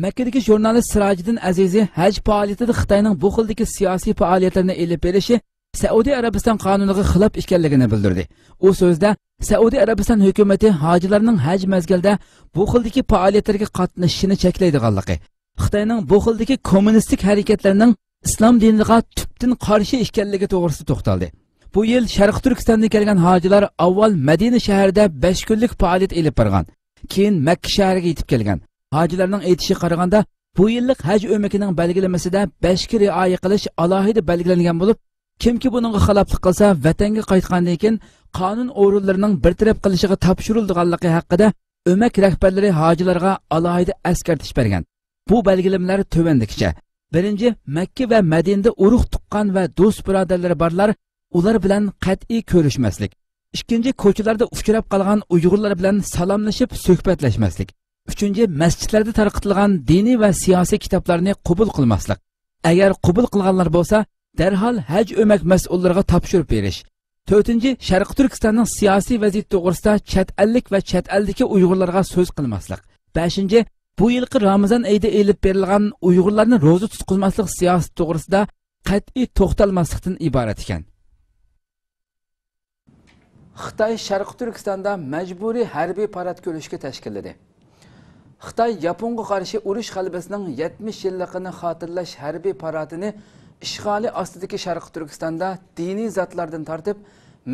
مەككىدىكى ژۇرنالىست سىراجىدىن ئەزىزى ھەج پائالىيىتىدە خىتاينىڭ بۇ خىلدىكى سىياسىي پائالىيەتلەرنى ئېلىپ بېرىشى سەئۇدى ئەرەبىستان قانۇنىغا خىلاپ ئىكەنلىكىنى بىلدۈردى. ئۇ سۆزىدە، سەئۇدى ئەرەبىستان ھۆكۈمىتى ھاجىلارنىڭ ھەج مەزگىلىدە بۇ خىلدىكى پائالىيەتلەرگە قاتنىشىشىنى چەكلەيدىغانلىقى، خىتاينىڭ بۇ خىلدىكى كوممۇنىستىك ھەرىكەتلەرنىڭ ئىسلام دىنىغا تۈپتىن قارشى ئىكەنلىكى توغرىسىدا توختالدى. بۇ يىل شەرقىي تۈركىستاندىن كەلگەن ھاجىلار ئاۋۋال مەدىنە شەھىرىدە بەش كۈنلۈك پائالىيەت ئېلىپ بارغان. كېيىن مەككە شەھىرىگە يېتىپ كەلگەن. ھاجىلارنىڭ ئېيتىشىغا قارىغاندا، بۇ يىللىق ھەج ئۆمىكىنىڭ بەلگىلىمىسىدە بەشكە رىئايە قىلىش ئالاھىدە بەلگىلەنگەن بولۇپ، كىمكى بۇنىڭغا خىلاپلىق قىلسا، ۋەتەنگە قايتقاندىن كېيىن قانۇن ئورۇنلىرىنىڭ بىر تەرەپ قىلىشىغا تاپشۇرۇلىدىغانلىقى ھەققىدە ئۆمەك رەھبەرلىرى ھاجىلارغا ئالاھىدە ئەسكەرتىش بەرگەن. بۇ بەلگىلىمىلەر تۆۋەندىكىچە. بىرىنچى، مەككە ۋە مەدىنىدە ئۇرۇق تۇغقان ۋە دوست بۇرادەرلىرى بارلار، ئۇلار بىلەن قەتئىي كۆرۈشمەسلىك. ئىككىنچى، كوچىلاردا ئۇچراپ قالغان ئۇيغۇرلار بىلەن سالاملىشىپ سۆھبەتلەشمەسلىك. ئۈچىنچى، مەسچىتلەردە تارقىتىلغان دىنىي ۋە سىياسىي كىتابلارنى قوبۇل قىلماسلىق. ئەگەر قوبۇل قىلغانلار بولسا، دەرھال ھەج ئۆمەك مەسئۇللىرىغا تاپشۇرۇپ بېرىش. تۆتىنچى، شەرقىي تۈركىستاننىڭ سىياسىي ۋەزىيىتى توغرىسىدا چەت ئەللىك ۋە چەت ئەلدىكى ئۇيغۇرلارغا سۆز قىلماسلىق. بەشىنچى، بۇ يىلقى رامىزان ئېيىدا ئېلىپ بېرىلغان ئۇيغۇرلارنى روزا تۇتقۇزماسلىق سىياسىتى توغرىسىدا قەتئىي توختالماسلىقتىن ئىبارەت ئىكەن. خىتاي شەرقىي تۈركىستاندا مەجبۇرىي ھەربىي پارات كۆرۈشۈكى تەشكىللىدى. خىتاي ياپونغا قارشى ئۇرۇش غەلىبىسىنىڭ يەتمىش يىللىقىنى خاتىرىلەش ھەربىي پاراتىنى ئىشغالى ئاستىدىكى شەرقىي تۈركىستاندا دىنىي زاتلاردىن تارتىپ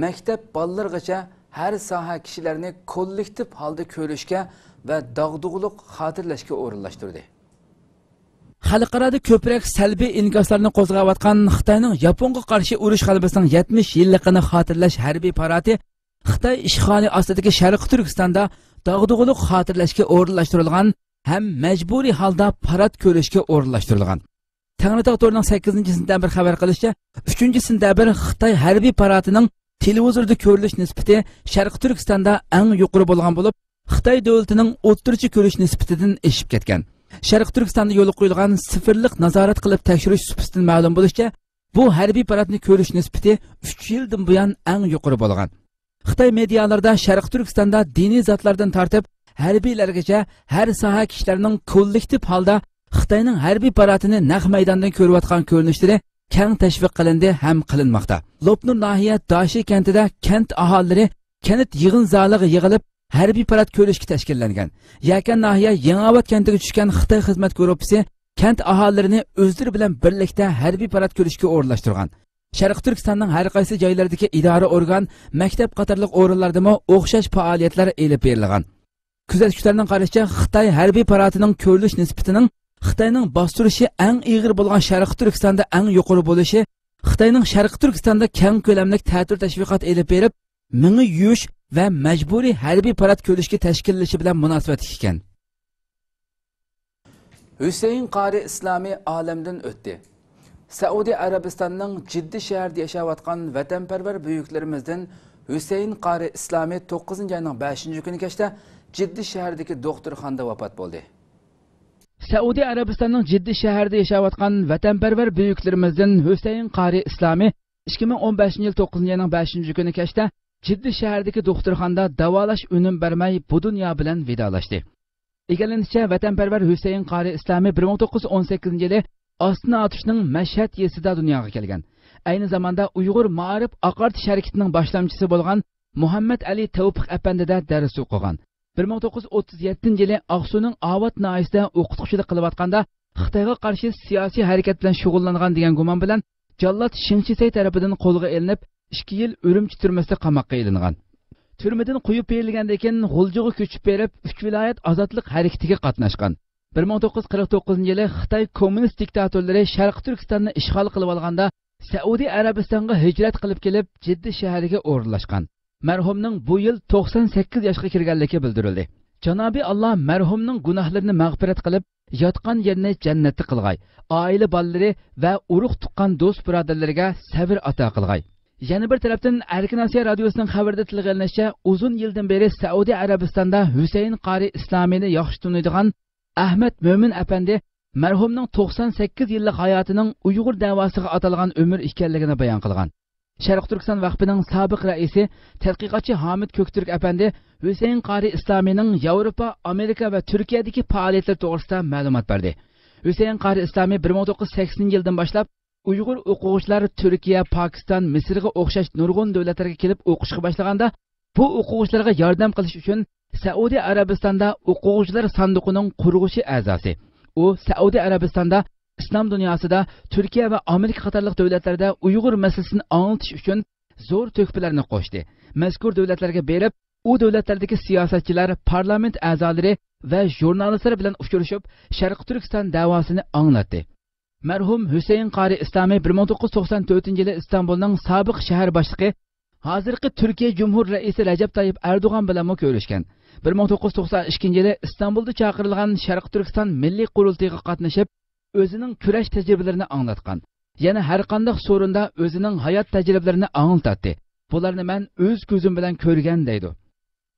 مەكتەپ بالىلىرىغىچە ھەر ساھە كىشىلەرنى كوللېكتىپ ھالدا كۆرۈشكە ۋە داغدۇغىلىق خاتىرىلەشكە ئورۇنلاشتۇردى. خەلقئارادا كۆپرەك سەلبىي ئىنكاسلارنى قوزغاۋاتقان خىتاينىڭ ياپونغا قارشى ئۇرۇش غەلىبىسىنىڭ يەتمىش يىللىقىنى خاتىرىلەش ھەربىي پاراتى خىتاي ئىشغالى ئاستىدىكى شەرقىي تۈركىستاندا داغدۇغىلىق خاتىرىلەشكە ئورۇنلاشتۇرۇلغان ھەم مەجبۇرىي ھالدا پارات كۆرۈشكە ئورۇنلاشتۇرۇلغان. تەڭرىتاغ تورىنىڭ سەككىزىنچى سېنتەبىر خەۋەر قىلىشىچە، ئۈچىنچى سېنتەبىر خىتاي ھەربىي پاراتىنىڭ تېلېۋىزوردا كۆرۈلۈش نىسبىتى شەرقىي تۈركىستاندا ئەڭ يۇقىرى بولغان بولۇپ، خىتاي دۆلىتىنىڭ ئوتتۇرىچە كۆرۈش نىسبىتىدىن ئېشىپ كەتكەن. شەرقىي تۈركىستاندا يولغا قويۇلغان سىفىرلىق نازارەت قىلىپ تەكشۈرۈش سۇپىسىدىن مەلۇم بولۇشىچە، بۇ ھەربىي پاراتنى كۆرۈش نىسبىتى ئۈچ يىلدىن بۇيان ئەڭ يۇقىرى بولغان. خىتاي مېدىيالىرىدا شەرقىي تۈركىستاندا دىنىي زاتلاردىن تارتىپ ھەربىيلەرگىچە ھەر ساھە كىشىلەرنىڭ كوللېكتىپ ھالدا خىتاينىڭ ھەربىي پاراتىنى نەق مەيداندىن كۆرۈۋاتقان كۆرۈنۈشلىرى كەڭ تەشۋىق قىلىندى ھەم قىلىنماقتا. لوپنۇر ناھىيە داشى كەنتىدە كەنت ئاھالىلىرى كەنت يىغىن زالىغا يىغىلىپ، ھەربىي پارات كۆرۈشۈكى تەشكىللەنگەن. يەكەن ناھىيە يېڭىئاۋات كەنتىگە چۈشكەن خىتاي خىزمەت گۇرۇپپىسى كەنت ئاھالىلىرىنى ئۆزلىرى بىلەن بىرلىكتە ھەربىي پارات كۆرۈشۈكىگە ئورۇنلاشتۇرغان. شەرقىي تۈركىستاننىڭ ھەر قايسى جايلىرىدىكى ئىدارە ئورگان، مەكتەپ قاتارلىق ئورۇنلاردىمۇ ئوخشاش پائالىيەتلەر ئېلىپ بېرىلغان. كۆزەتكۈچىلەرنىڭ قارىشىچە، خىتاي ھەربىي پاراتىنىڭ كۆرۈلۈش نىسبىتىنىڭ خىتاينىڭ باستۇرۇشى ئەڭ ئېغىر بولغان شەرقىي تۈركىستاندا ئەڭ يۇقىرى بولۇشى خىتاينىڭ شەرقىي تۈركىستاندا كەڭ كۆلەملىك تەتۈر تەشۋىقات ئېلىپ بېرىپ، مېڭە يۇيۇش ۋە مەجبۇرىي ھەربىي پارات كۆرۈشۈكى تەشكىللىشى بىلەن مۇناسىۋەتلىك ئىكەن. ھۈسەيىن قارى ئىسلامى ئالەمدىن ئۆتتى. سەئۇدى ئەرەبىستاننىڭ جىددە شەھىرىدە ياشاۋاتقان ۋەتەنپەرۋەر بۈيۈكلىرىمىزدىن ھۈسەيىن قارى ئىسلامى توققۇزىنچى ئاينىڭ بەشىنچى كۈنى كەچتە جىددە شەھىرىدىكى دوختۇرخانىدا ۋاپات بولدى. سەئۇدى ئەرەبىستاننىڭ جىددە شەھىرىدە ياشاۋاتقان ۋەتەنپەرۋەر بۈيۈكلىرىمىزدىن ھۈسەيىن قارى ئىسلامى ئىككى مىڭ ئون بەشىنچى يىل توققۇزىنچى ئاينىڭ بەشىنچى كۈنى كەچتە جىددە شەھىرىدىكى دوختۇرخانىدا داۋالاش ئۈنۈم بەرمەي، بۇ دۇنيا بىلەن ۋىدالاشتى. ئىگىلىنىشىچە، ۋەتەنپەرۋەر ھۈسەيىن قارى ئىسلامى بىر مىڭ توققۇز يۈز ئون سەككىزىنچى يىلى ئاستانا ئاتۇشنىڭ مەشھەد يېزىسىدا دۇنياغا كەلگەن. ئەينى زاماندا ئۇيغۇر مائارىپ ئاقارتىش ھەرىكىتىنىڭ باشلامچىسى بولغان مۇھەممەد ئەلى تەۋپىق ئەپەندىدە دەرس ئوقۇغان. بىر مىڭ توققۇز يۈز ئوتتۇز يەتتىنچى يىلى ئاقسۇنىڭ ئاۋات ناھىيەسىدە ئوقۇتقۇچىلىق قىلىۋاتقاندا، خىتايغا قارشى سىياسىي ھەرىكەت بىلەن شۇغۇللانغان دېگەن گۇمان بىلەن جاللات شېڭ شىسەي تەرىپىدىن قولغا ئېلىنىپ، ئىككى يىل ئۈرۈمچى تۈرمىسىدە قاماققا ئېلىنغان. تۈرمىدىن قويۇپ بېرىلگەندىن كېيىن، غۇلجىغا كۆچۈپ بېرىپ، ئۈچ ۋىلايەت ئازادلىق ھەرىكىتىگە قاتناشقان. بىر مىڭ توققۇز يۈز قىرىق توققۇزىنچى يىلى خىتاي كوممۇنىست دىكتاتورلىرى شەرقىي تۈركىستاننى ئىشغال قىلىۋالغاندا، سەئۇدى ئەرەبىستانغا ھىجرەت قىلىپ كېلىپ، جىددە شەھىرىگە ئورۇنلاشقان. مەرھۇمنىڭ بۇ يىل توقسان سەككىز ياشقا كىرگەنلىكى بىلدۈرۈلدى. جانابى ئاللا مەرھۇمنىڭ گۇناھلىرىنى مەغپىرەت قىلىپ، ياتقان يېرىنى جەننەتتە قىلغاي. ئائىلە بالىلىرى ۋە ئۇرۇق-تۇغقان، دوست-بۇرادەرلىرىگە سەۋر ئاتا قىلغاي. يەنە بىر تەرەپتىن، ئەركىن ئاسىيا رادىيوسىنىڭ خەۋىرىدە تىلغا ئېلىنىشىچە، ئۇزۇن يىلدىن بېرى سەئۇدى ئەرەبىستاندا ھۈسەيىن قارى ئىسلامىنى ياخشى تونۇيدىغان ئەھمەت مۆمىن ئەپەندى مەرھۇمنىڭ توقسان سەككىز يىللىق ھاياتىنىڭ ئۇيغۇر دەۋاسىغا ئاتالغان ئۆمۈر ئىكەنلىكىنى بايان قىلغان. شەرقىي تۈركىستان ۋەقپىنىڭ سابىق رەئىسى، تەتقىقاتچى ھامىت كۆكتۈرك ئەپەندى ھۈسەيىن قارى ئىسلامىنىڭ ياۋروپا، ئامېرىكا ۋە تۈركىيەدىكى پائالىيەتلىرى توغرىسىدا مەلۇمات بەردى. ھۈسەيىن قارى ئىسلامى بىر مىڭ توققۇز يۈز سەكسىنىنچى يىلدىن باشلاپ ئۇيغۇر ئوقۇغۇچىلار تۈركىيە، پاكىستان، مىسىرغا ئوخشاش نۇرغۇن دۆلەتلەرگە كېلىپ ئوقۇشقا باشلىغاندا، بۇ ئوقۇغۇچىلارغا ياردەم قىلىش ئۈچۈن سەئۇدى ئەرەبىستاندا ئوقۇغۇچىلار ساندۇقىنىڭ قۇرغۇچى ئەزاسى. ئۇ سەئۇدى ئەرەبىستاندا ئىسلام دۇنياسىدا تۈركىيە ۋە ئامېرىكا قاتارلىق دۆلەتلەردە ئۇيغۇر مەسىلىسىنى ئاڭلىتىش ئۈچۈن زور تۆھپىلەرنى قوشتى. مەزكۇر دۆلەتلەرگە بېرىپ، ئۇ دۆلەتلەردىكى سىياسەتچىلەر، پارلامېنت ئەزالىرى ۋە ژۇرنالىستلار بىلەن ئۇچرىشىپ، شەرقىي تۈركىستان دەۋاسىنى ئاڭلاتتى. مەرھۇم ھۈسەيىن قارى ئىسلامى بىر مىڭ توققۇز يۈز توقسان تۆتىنچى يىلى ئىستانبۇلنىڭ سابىق شەھەر باشلىقى، ھازىرقى تۈركىيە جۇمھۇر رەئىسى رەجەپ تايىپ ئەردوغان بىلەنمۇ كۆرۈشكەن. بىر مىڭ توققۇز يۈز توقسان ئىككىنچى يىلى ئىستانبۇلدا چاقىرىلغان شەرقىي تۈركىستان مىللىي قۇرۇلتىيىغا قاتنىشىپ، ئۆزىنىڭ كۈرەش تەجرىبىلىرىنى ئاڭلاتقان. يەنە ھەرقانداق سورۇندا ئۆزىنىڭ ھايات تەجرىبىلىرىنى ئاڭلىتاتتى. بۇلارنى مەن ئۆز كۆزۈم بىلەن كۆرگەن، دەيدۇ.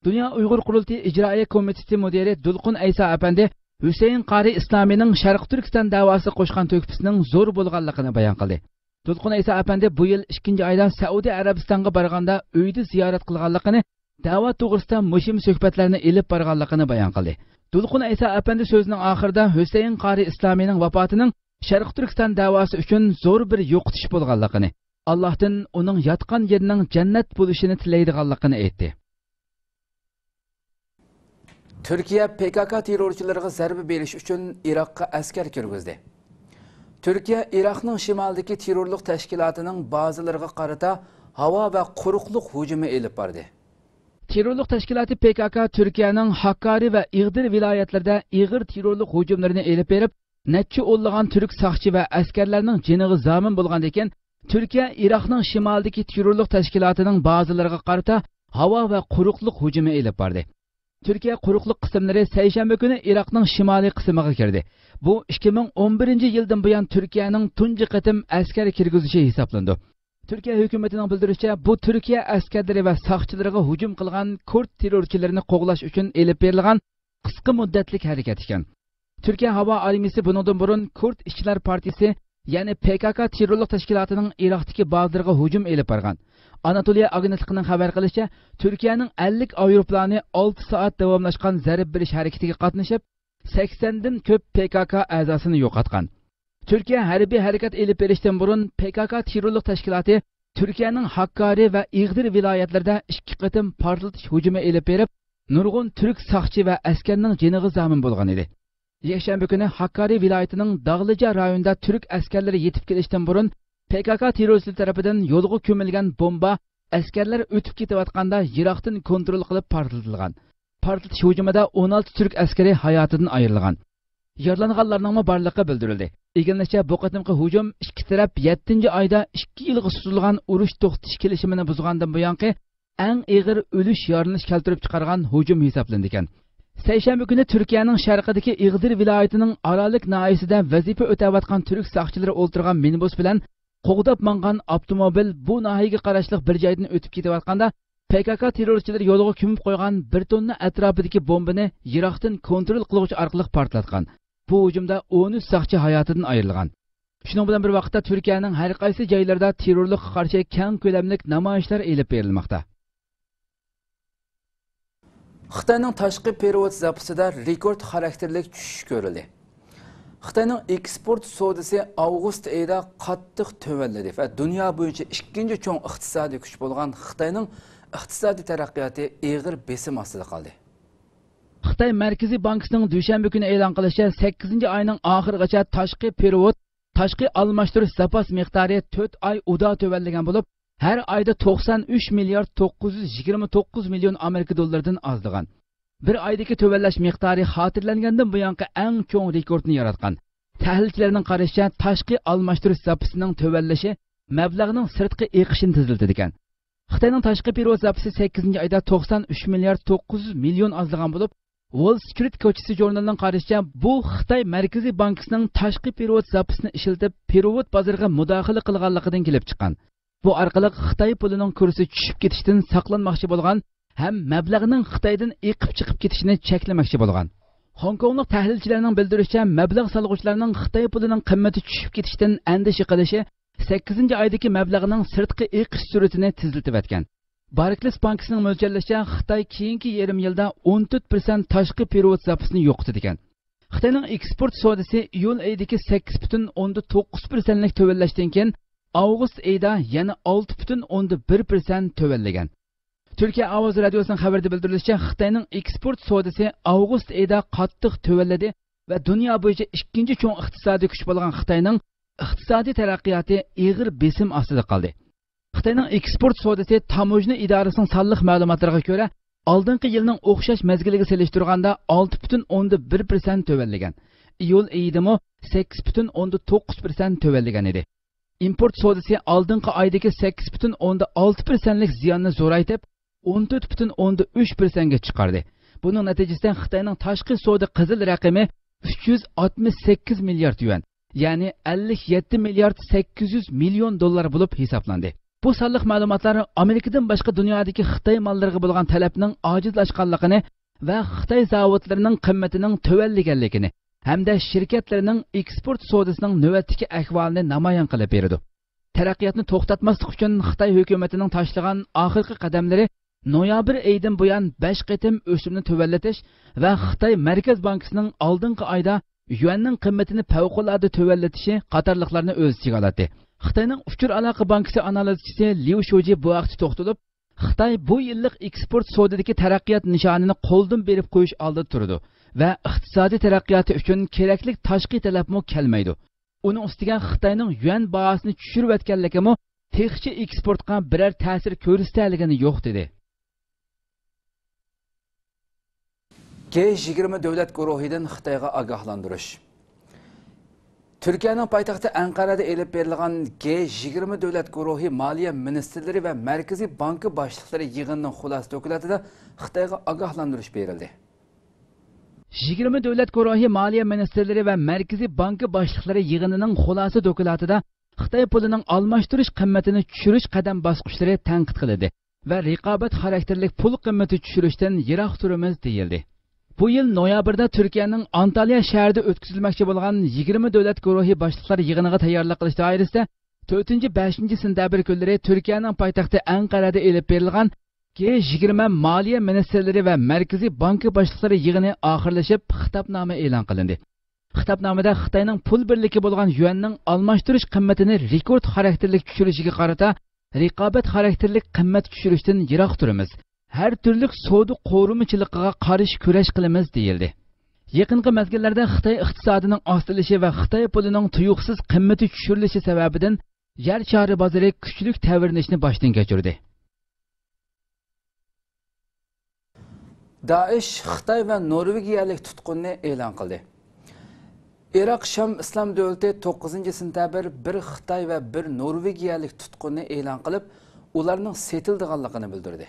دۇنيا ئۇيغۇر قۇرۇلتىيى ئىجرائىيە كومىتېتى مۇدىرى دۇلقۇن ئەيسا ئەپەندى ھۈسەيىن قارى ئىسلامىنىڭ شەرقىي تۈركىستان دەۋاسىغا قوشقان تۆھپىسىنىڭ زور بولغانلىقىنى بايان قىلدى. دۇلقۇن ئەيسا ئەپەندى بۇ يىل ئىككىنچى ئايدا سەئۇدى ئەرەبىستانغا بارغاندا ئۆيىدە زىيارەت قىلغانلىقىنى، دەۋا توغرىسىدا مۇھىم سۆھبەتلەرنى ئېلىپ بارغانلىقىنى بايان قىلدى. دۇلقۇن ئەيسا ئەپەندى سۆزىنىڭ ئاخىرىدا ھۈسەيىن قارى ئىسلامىينىڭ ۋاپاتىنىڭ شەرقىي تۈركىستان دەۋاسى ئۈچۈن زور بىر يوقىتىش بولغانلىقىنى، ئاللاھتىن ئۇنىڭ ياتقان يېرىنىڭ جەننەت بولۇشىنى تىلەيدىغانلىقىنى ئېيتتى. تۈركىيە پكك تېررورچىلىرىغا زەربە بېرىش ئۈچۈن ئىراققا ئەسكەر كىرگۈزدى. تۈركىيە ئىراقنىڭ شىمالىدىكى تېررورلۇق تەشكىلاتىنىڭ بازىلىرىغا قارىتا ھاۋا ۋە قۇرۇقلۇق ھۇجۇمى ئېلىپ باردى. تېررورلۇق تەشكىلاتى پكك تۈركىيەنىڭ ھاككارى ۋە ئىغدىر ۋىلايەتلىرىدە ئېغىر تېررورلۇق ھۇجۇملىرىنى ئېلىپ بېرىپ، نەچچە ئونلىغان تۈرك ساقچى ۋە ئەسكەرلەرنىڭ جېنىغا زامىن بولغاندىكىن، تۈركىيە ئىراقنىڭ شىمالىدىكى تېررورلۇق تەشكىلاتىنىڭ بازىلىرىغا قارىتا ھاۋا ۋە قۇرۇقلۇق ھۇجۇمى ئېلىپ باردى. تۈركىيە قۇرۇقلۇق قىسىملىرى سەيشەنبە كۈنى ئىراقنىڭ شىمالىي قىسمىغا كىردى. بۇ ئىككى مىڭ ئون بىرىنچى يىلدىن بۇيان تۈركىيەنىڭ تۇنجى قېتىم ئەسكەر كىرگۈزۈشى ھېسابلىنىدۇ. تۈركىيە ھۆكۈمىتىنىڭ بىلدۈرۈشىچە، بۇ تۈركىيە ئەسكەرلىرى ۋە ساقچىلىرىغا ھۇجۇم قىلغان كۇرد تېررورچىلىرىنى قوغلاش ئۈچۈن ئېلىپ بېرىلغان قىسقا مۇددەتلىك ھەرىكەت ئىكەن. تۈركىيە ھاۋا ئارمىيىسى بۇنىڭدىن بۇرۇن كۇرد ئىشچىلار پارتىيىسى، يەنى پكك تېررورلۇق تەشكىلاتىنىڭ ئىراقتىكى بازىلىرىغا ھۇجۇم ئېلىپ بارغان. ئاناتولىيە ئاگېنتلىقىنىڭ خەۋەر قىلىشىچە، تۈركىيەنىڭ ئەللىك ئايروپىلانى ئالتە سائەت داۋاملاشقان زەربە بېرىش ھەرىكىتىگە قاتنىشىپ، سەكسەندىن كۆپ پكك ئەزاسىنى يوقاتقان. تۈركىيە ھەربىي ھەرىكەت ئېلىپ بېرىشتىن بۇرۇن پكك تېررورلۇق تەشكىلاتى تۈركىيەنىڭ ھاككارى ۋە ئىغدىر ۋىلايەتلىرىدە ئىككى قېتىم پارتلىتىش ھۇجۇمى ئېلىپ بېرىپ، نۇرغۇن تۈرك ساقچى ۋە ئەسكەرنىڭ جېنىغا زامىن بولغان ئىدى. يەكشەنبە كۈنى ھاككارى ۋىلايىتىنىڭ داغلىجا رايونىدا تۈرك ئەسكەرلىرى يېتىپ كېلىشتىن بۇرۇن، پكك تېررورچىلىرى تەرىپىدىن يولغا كۆمۈلگەن بومبا ئەسكەرلەر ئۆتۈپ كېتىۋاتقاندا يىراقتىن كونترول قىلىپ پارتلىتىلغان. پارتلىتىش ھۇجۇمىدا ئون ئالتە تۈرك ئەسكىرى ھاياتىدىن ئايرىلغان. يارىلانغانلارنىڭمۇ بارلىقى بىلدۈرۈلدى. ئىگىلىنىشىچە، بۇ قېتىمقى ھۇجۇم ئىككى تەرەپ يەتتىنچى ئايدا ئىككى يىلغا سوزۇلغان ئۇرۇش توختىتىش كېلىشىمىنى بۇزغاندىن بۇيانقى ئەڭ ئېغىر ئۆلۈش، يارىلىنىش كەلتۈرۈپ چىقارغان ھۇجۇم ھېسابلىنىدىكەن. سەيشەنبە كۈنى تۈركىيەنىڭ شەرقىدىكى ئىغدىر ۋىلايىتىنىڭ ئارالىك ناھىيەسىدە ۋەزىپە ئۆتەۋاتقان تۈرك ساقچىلىرى ئولتۇرغان مىنىبۇس بىلەن قوغداپ ماڭغان ئاپتوموبىل بۇ ناھىيەگە قاراشلىق بىر جايدىن ئۆتۈپ كېتىۋاتقاندا، پكك تېررورچىلىرى يولغا كۆمۈپ قويغان بىر توننا ئەتراپىدىكى بومبىنى يىراقتىن كونترول قىلغۇچ ئارقىلىق پارتلاتقان. بۇ ھۇجۇمدا ئون ئۈچ ساقچى ھاياتىدىن ئايرىلغان. شۇنىڭ بىلەن بىر ۋاقىتتا، تۈركىيەنىڭ ھەر قايسى جايلىرىدا تېررورلۇققا قارشى كەڭ كۆلەملىك نامايىشلار ئېلىپ بېرىلماقتا. خىتاينىڭ تاشقى پېرېۋوت زاپىسىدا رېكورت خاراكتېرلىك چۈشۈش كۆرۈلدى. خىتاينىڭ ئېكسپورت سودىسى ئاۋغۇست ئېيىدا قاتتىق تۆۋەنلىدى ۋە دۇنيا بويىچە ئىككىنچى چوڭ ئىقتىسادىي كۈچ بولغان خىتاينىڭ ئىقتىسادىي تەرەققىياتى ئېغىر بېسىم ئاستىدا قالدى. خىتاي مەركىزىي بانكىسىنىڭ دۈشەنبە كۈنى ئېلان قىلىشىچە، سەككىزىنچى ئاينىڭ ئاخىرىغىچە تاشقى پېرېۋوت، تاشقى ئالماشتۇرۇش زاپاس مىقدارى تۆت ئاي ئۇدا تۆۋەنلىگەن بولۇپ، ھەر ئايدا توقسان ئۈچ مىليارد توققۇز يۈز يىگىرمە توققۇز مىليون ئامېرىكا دوللىرىدىن ئازلىغان. بىر ئايدىكى تۆۋەنلەش مىقدارى خاتىرىلەنگەندىن بۇيانقى ئەڭ چوڭ رېكورتنى ياراتقان. تەھلىلچىلەرنىڭ قارىشىچە، تاشقى ئالماشتۇرۇش زاپىسىنىڭ تۆۋەنلىشى مەبلەغنىڭ سىرتقى ئېقىشىنى تېزلىتىدىكەن. خىتاينىڭ تاشقى پېرېۋوت زاپىسى سەككىزىنچى ئايدا توقسان ئۈچ مىليارد توققۇز يۈز مىليون ئازلىغان بولۇپ، ۋول سترىت كوچىسى ژۇرنىلىنىڭ قارىشىچە، بۇ خىتاي مەركىزىي بانكىسىنىڭ تاشقى پېرېۋوت زاپىسىنى ئىشلىتىپ، پېرېۋوت بازىرىغا مۇداخىلە قىلغانلىقىدىن كېلىپ چىققان. بۇ ئارقىلىق خىتاي پۇلىنىڭ كۇرسى چۈشۈپ كېتىشتىن ساقلانماقچى بولغان ھەم مەبلەغنىڭ خىتايدىن ئېقىپ چىقىپ كېتىشىنى چەكلىمەكچى بولغان. خوڭكوڭلۇق تەھلىلچىلەرنىڭ بىلدۈرۈشىچە، مەبلەغ سالغۇچىلارنىڭ خىتاي پۇلىنىڭ قىممىتى چۈشۈپ كېتىشتىن ئەندىشە قىلىشى سەككىزىنچى ئايدىكى مەبلەغنىڭ سىرتقا ئېقىش سۈرئىتىنى تېزلىتىۋەتكەن. باركلېس بانكىسىنىڭ مۆلچەرلىشىچە، خىتاي كېيىنكى يېرىم يىلدا ئون تۆت پىرسەنت تاشقى پېرېۋوت زاپىسىنى يوقىتىدىكەن. خىتاينىڭ ئېكسپورت سودىسى ئىيۇل ئېيىدىكى سەككىز پۈتۈن ئوندىن توققۇز پىرسەنتلىك تۆۋەنلەشتىن كېيىن، ئاۋغۇست ئېيىدا يەنە ئالتە پۈتۈن ئوندىن بىر پىرسەنت تۆۋەنلىگەن. تۈركىيە ئاۋازى رادىيوسىنىڭ خەۋىرىدە بىلدۈرۈلۈشىچە، خىتاينىڭ ئېكسپورت سودىسى ئاۋغۇست ئېيىدا قاتتىق تۆۋەنلىدى ۋە دۇنيا بويىچە ئىككىنچى چوڭ ئىقتىسادىي كۈچ بولغان خىتاينىڭ ئىقتىسادىي تەرەققىياتى ئېغىر بېسىم ئاستىدا قالدى. خىتاينىڭ ئېكسپورت سودىسى تاموژنا ئىدارىسىنىڭ سانلىق مەلۇماتلىرىغا كۆرە، ئالدىنقى يىلنىڭ ئوخشاش مەزگىلىگە سېلىشتۇرغاندا ئالتە پۈتۈن ئوندىن بىر پىرسەنت تۆۋەنلىگەن. ئىيۇل ئېيىدىمۇ سەككىز پۈتۈن ئوندىن توققۇز پىرسەنت تۆۋەنلىگەن ئىدى. ئىمپورت سودىسى ئالدىنقى ئايدىكى سەككىز پۈتۈن ئوندىن ئالتە پىرسەنتلىك زىياننى زورايتىپ، ئون تۆت پۈتۈن ئوندىن ئۈچ پىرسەنتكە چىقاردى. بۇنىڭ نەتىجىسىدە خىتاينىڭ تاشقى سودا قىزىل رەقىمى ئۈچ يۈز ئاتمىش سەككىز مىليارد يۈەن، يەنى ئەللىك يەتتە مىليارد سەككىز يۈز مىليون دوللار بولۇپ ھېسابلاندى. بۇ سانلىق مەلۇماتلار ئامېرىكىدىن باشقا دۇنيادىكى خىتاي ماللىرىغا بولغان تەلەپنىڭ ئاجىزلاشقانلىقىنى ۋە خىتاي زاۋۇتلىرىنىڭ قىممىتىنىڭ تۆۋەنلىگەنلىكىنى ھەمدە شىركەتلىرىنىڭ ئېكسپورت سودىسىنىڭ نۆۋەتتىكى ئەھۋالىنى نامايان قىلىپ بېرىدۇ. تەرەققىياتنى توختاتماسلىق ئۈچۈن خىتاي ھۆكۈمىتىنىڭ تاشلىغان ئاخىرقى قەدەملىرى نويابىر ئېيىدىن بۇيان بەش قېتىم ئۆسۈمنى تۆۋەنلىتىش ۋە خىتاي مەركەز بانكىسىنىڭ ئالدىنقى ئايدا يۈەننىڭ قىممىتىنى پەۋقۇلئاددە تۆۋەنلىتىشى قاتارلىقلارنى ئۆز ئىچىگە ئالاتتى. خىتاينىڭ ئۇچۇر ئالاقە بانكىسى ئانالىزچىسى ليۇ شۇجى بۇ ھەقتە توختىلىپ، خىتاي بۇ يىللىق ئېكسپورت سودىدىكى تەرەققىيات نىشانىنى قولدىن بېرىپ قويۇش ئالدىدا تۇرىدۇ ۋە ئىقتىسادىي تەرەققىياتى ئۈچۈن كېرەكلىك تاشقى تەلەپمۇ كەلمەيدۇ. ئۇنىڭ ئۈستىگە خىتاينىڭ يۈەن باھاسىنى چۈشۈرۈۋەتكەنلىكىمۇ تېخىچە ئېكسپورتقا بىرەر تەسىر كۆرسىتەلىگىنى يوق، دېدى. گې يىگىرمە دۆلەت گۇرۇھىدىن خىتايغا ئاگاھلاندۇرۇش. تۈركىيەنىڭ پايتەختى ئەنقەرەدە ئېلىپ بېرىلغان گې يىگىرمە دۆلەت گۇرۇھى مالىيە مىنىستىرلىرى ۋە مەركىزىي بانكا باشلىقلىرى يىغىنىنىڭ خۇلاسە دوكلاتىدا خىتايغا ئاگاھلاندۇرۇش بېرىلدى. يىگىرمە دۆلەت گۇرۇھى مالىيە مىنىستىرلىرى ۋە مەركىزىي بانكا باشلىقلىرى يىغىنىنىڭ خۇلاسە دوكلاتىدا خىتاي پۇلىنىڭ ئالماشتۇرۇش قىممىتىنى چۈشۈرۈش قەدەم باسقۇچلىرى تەنقىد قىلىندى ۋە رىقابەت خاراكتېرلىك پۇل قىممىتى چۈشۈرۈشتىن يىراق تۇرىمىز، دېيىلدى. بۇ يىل نويابىردا تۈركىيەنىڭ ئانتاليا شەھىرىدە ئۆتكۈزۈلمەكچى بولغان يىگىرمە دۆلەت گۇرۇھى باشلىقلار يىغىنىغا تەييارلىق قىلىش دائىرىسىدە تۆتىنچى، بەشىنچى سېنتەبىر كۈنلىرى تۈركىيەنىڭ پايتەختى ئەنقەرەدە ئېلىپ بېرىلغان گې يىگىرمە مالىيە مىنىستىرلىرى ۋە مەركىزىي بانكا باشلىقلىرى يىغىنى ئاخىرلىشىپ، خىتابنامە ئېلان قىلىندى. خىتابنامىدە خىتاينىڭ پۇل بىرلىكى بولغان يۈەننىڭ ئالماشتۇرۇش قىممىتىنى رېكورت خاراكتېرلىك چۈشۈرۈشىگە قارىتا، رىقابەت خاراكتېرلىك قىممەت چۈشۈرۈشتىن يىراق تۇرىمىز، ھەر تۈرلۈك سودا قورۇمىچىلىقىغا قارشى كۈرەش قىلىمىز، دېيىلدى. يېقىنقى مەزگىللەردە خىتاي ئىقتىسادىنىڭ ئاستىلىشى ۋە خىتاي پۇلىنىڭ تۇيۇقسىز قىممىتى چۈشۈرۈلۈشى سەۋەبىدىن يەر شارى بازىرى كۈچلۈك تەۋرىنىشنى باشتىن كەچۈردى. دائىش خىتاي ۋە نورۋېگىيەلىك تۇتقۇننى ئېلان قىلدى. ئىراق شام ئىسلام دۆلىتى توققۇزىنچى سېنتەبىر بىر خىتاي ۋە بىر نورۋېگىيەلىك تۇتقۇننى ئېلان قىلىپ، ئۇلارنىڭ سېتىلىدىغانلىقىنى بىلدۈردى.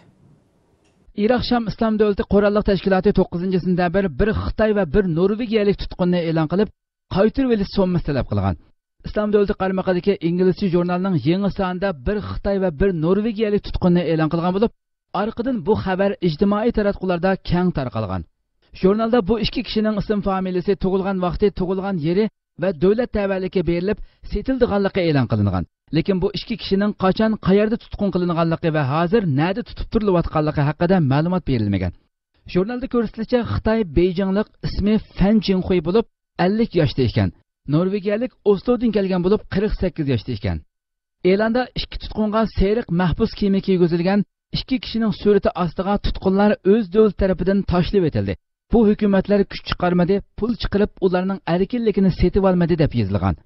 ئىراق شام ئىسلام دۆلىتى قوراللىق تەشكىلاتى توققۇزىنچى سېنتەبىر بىر خىتاي ۋە بىر نورۋېگىيەلىك تۇتقۇننى ئېلان قىلىپ، قايتۇرۇۋېلىش سوممىسى تەلەپ قىلغان. ئىسلام دۆلىتى قارمىقىدىكى ئىنگلىزچە ژۇرنالنىڭ يېڭى سانىدا بىر خىتاي ۋە بىر نورۋېگىيەلىك تۇتقۇننى ئېلان قىلغان بولۇپ، ئارقىدىن بۇ خەۋەر ئىجتىمائىي تاراتقۇلاردا كەڭ تارقالغان. ژۇرنالدا بۇ ئىككى كىشىنىڭ ئىسىم فامىلىسى، تۇغۇلغان ۋاقتى، تۇغۇلغان يېرى ۋە دۆلەت تەۋەلىكى بېرىلىپ، سېتىلىدىغانلىقى ئېلان قىلىنغان. لېكىن بۇ ئىككى كىشىنىڭ قاچان، قەيەردە تۇتقۇن قىلىنغانلىقى ۋە ھازىر نەدە تۇتۇپ تۇرۇلۇۋاتقانلىقى ھەققىدە مەلۇمات بېرىلمىگەن. ژۇرنالدا كۆرسىتىلىشىچە، خىتاي بېيجىڭلىق ئىسمى فەن جىڭخۇي بولۇپ، ئەللىك ياشتا ئىكەن. نورۋېگىيەلىك ئوسلودىن كەلگەن بولۇپ، قىرىق سەككىز ياشتا ئىكەن. ئېلاندا ئىككى تۇتقۇنغا سېرىق مەھبۇس كىيىمى كىيگۈزۈلگەن، ئىككى كىشىنىڭ سۈرىتى ئاستىغا تۇتقۇنلار ئۆز دۆلىتى تەرىپىدىن تاشلىۋېتىلدى، بۇ ھۆكۈمەتلەر كۈچ چىقارمىدى، پۇل چىقىرىپ ئۇلارنىڭ ئەركىنلىكىنى سېتىۋالمىدى، دەپ يېزىلغان.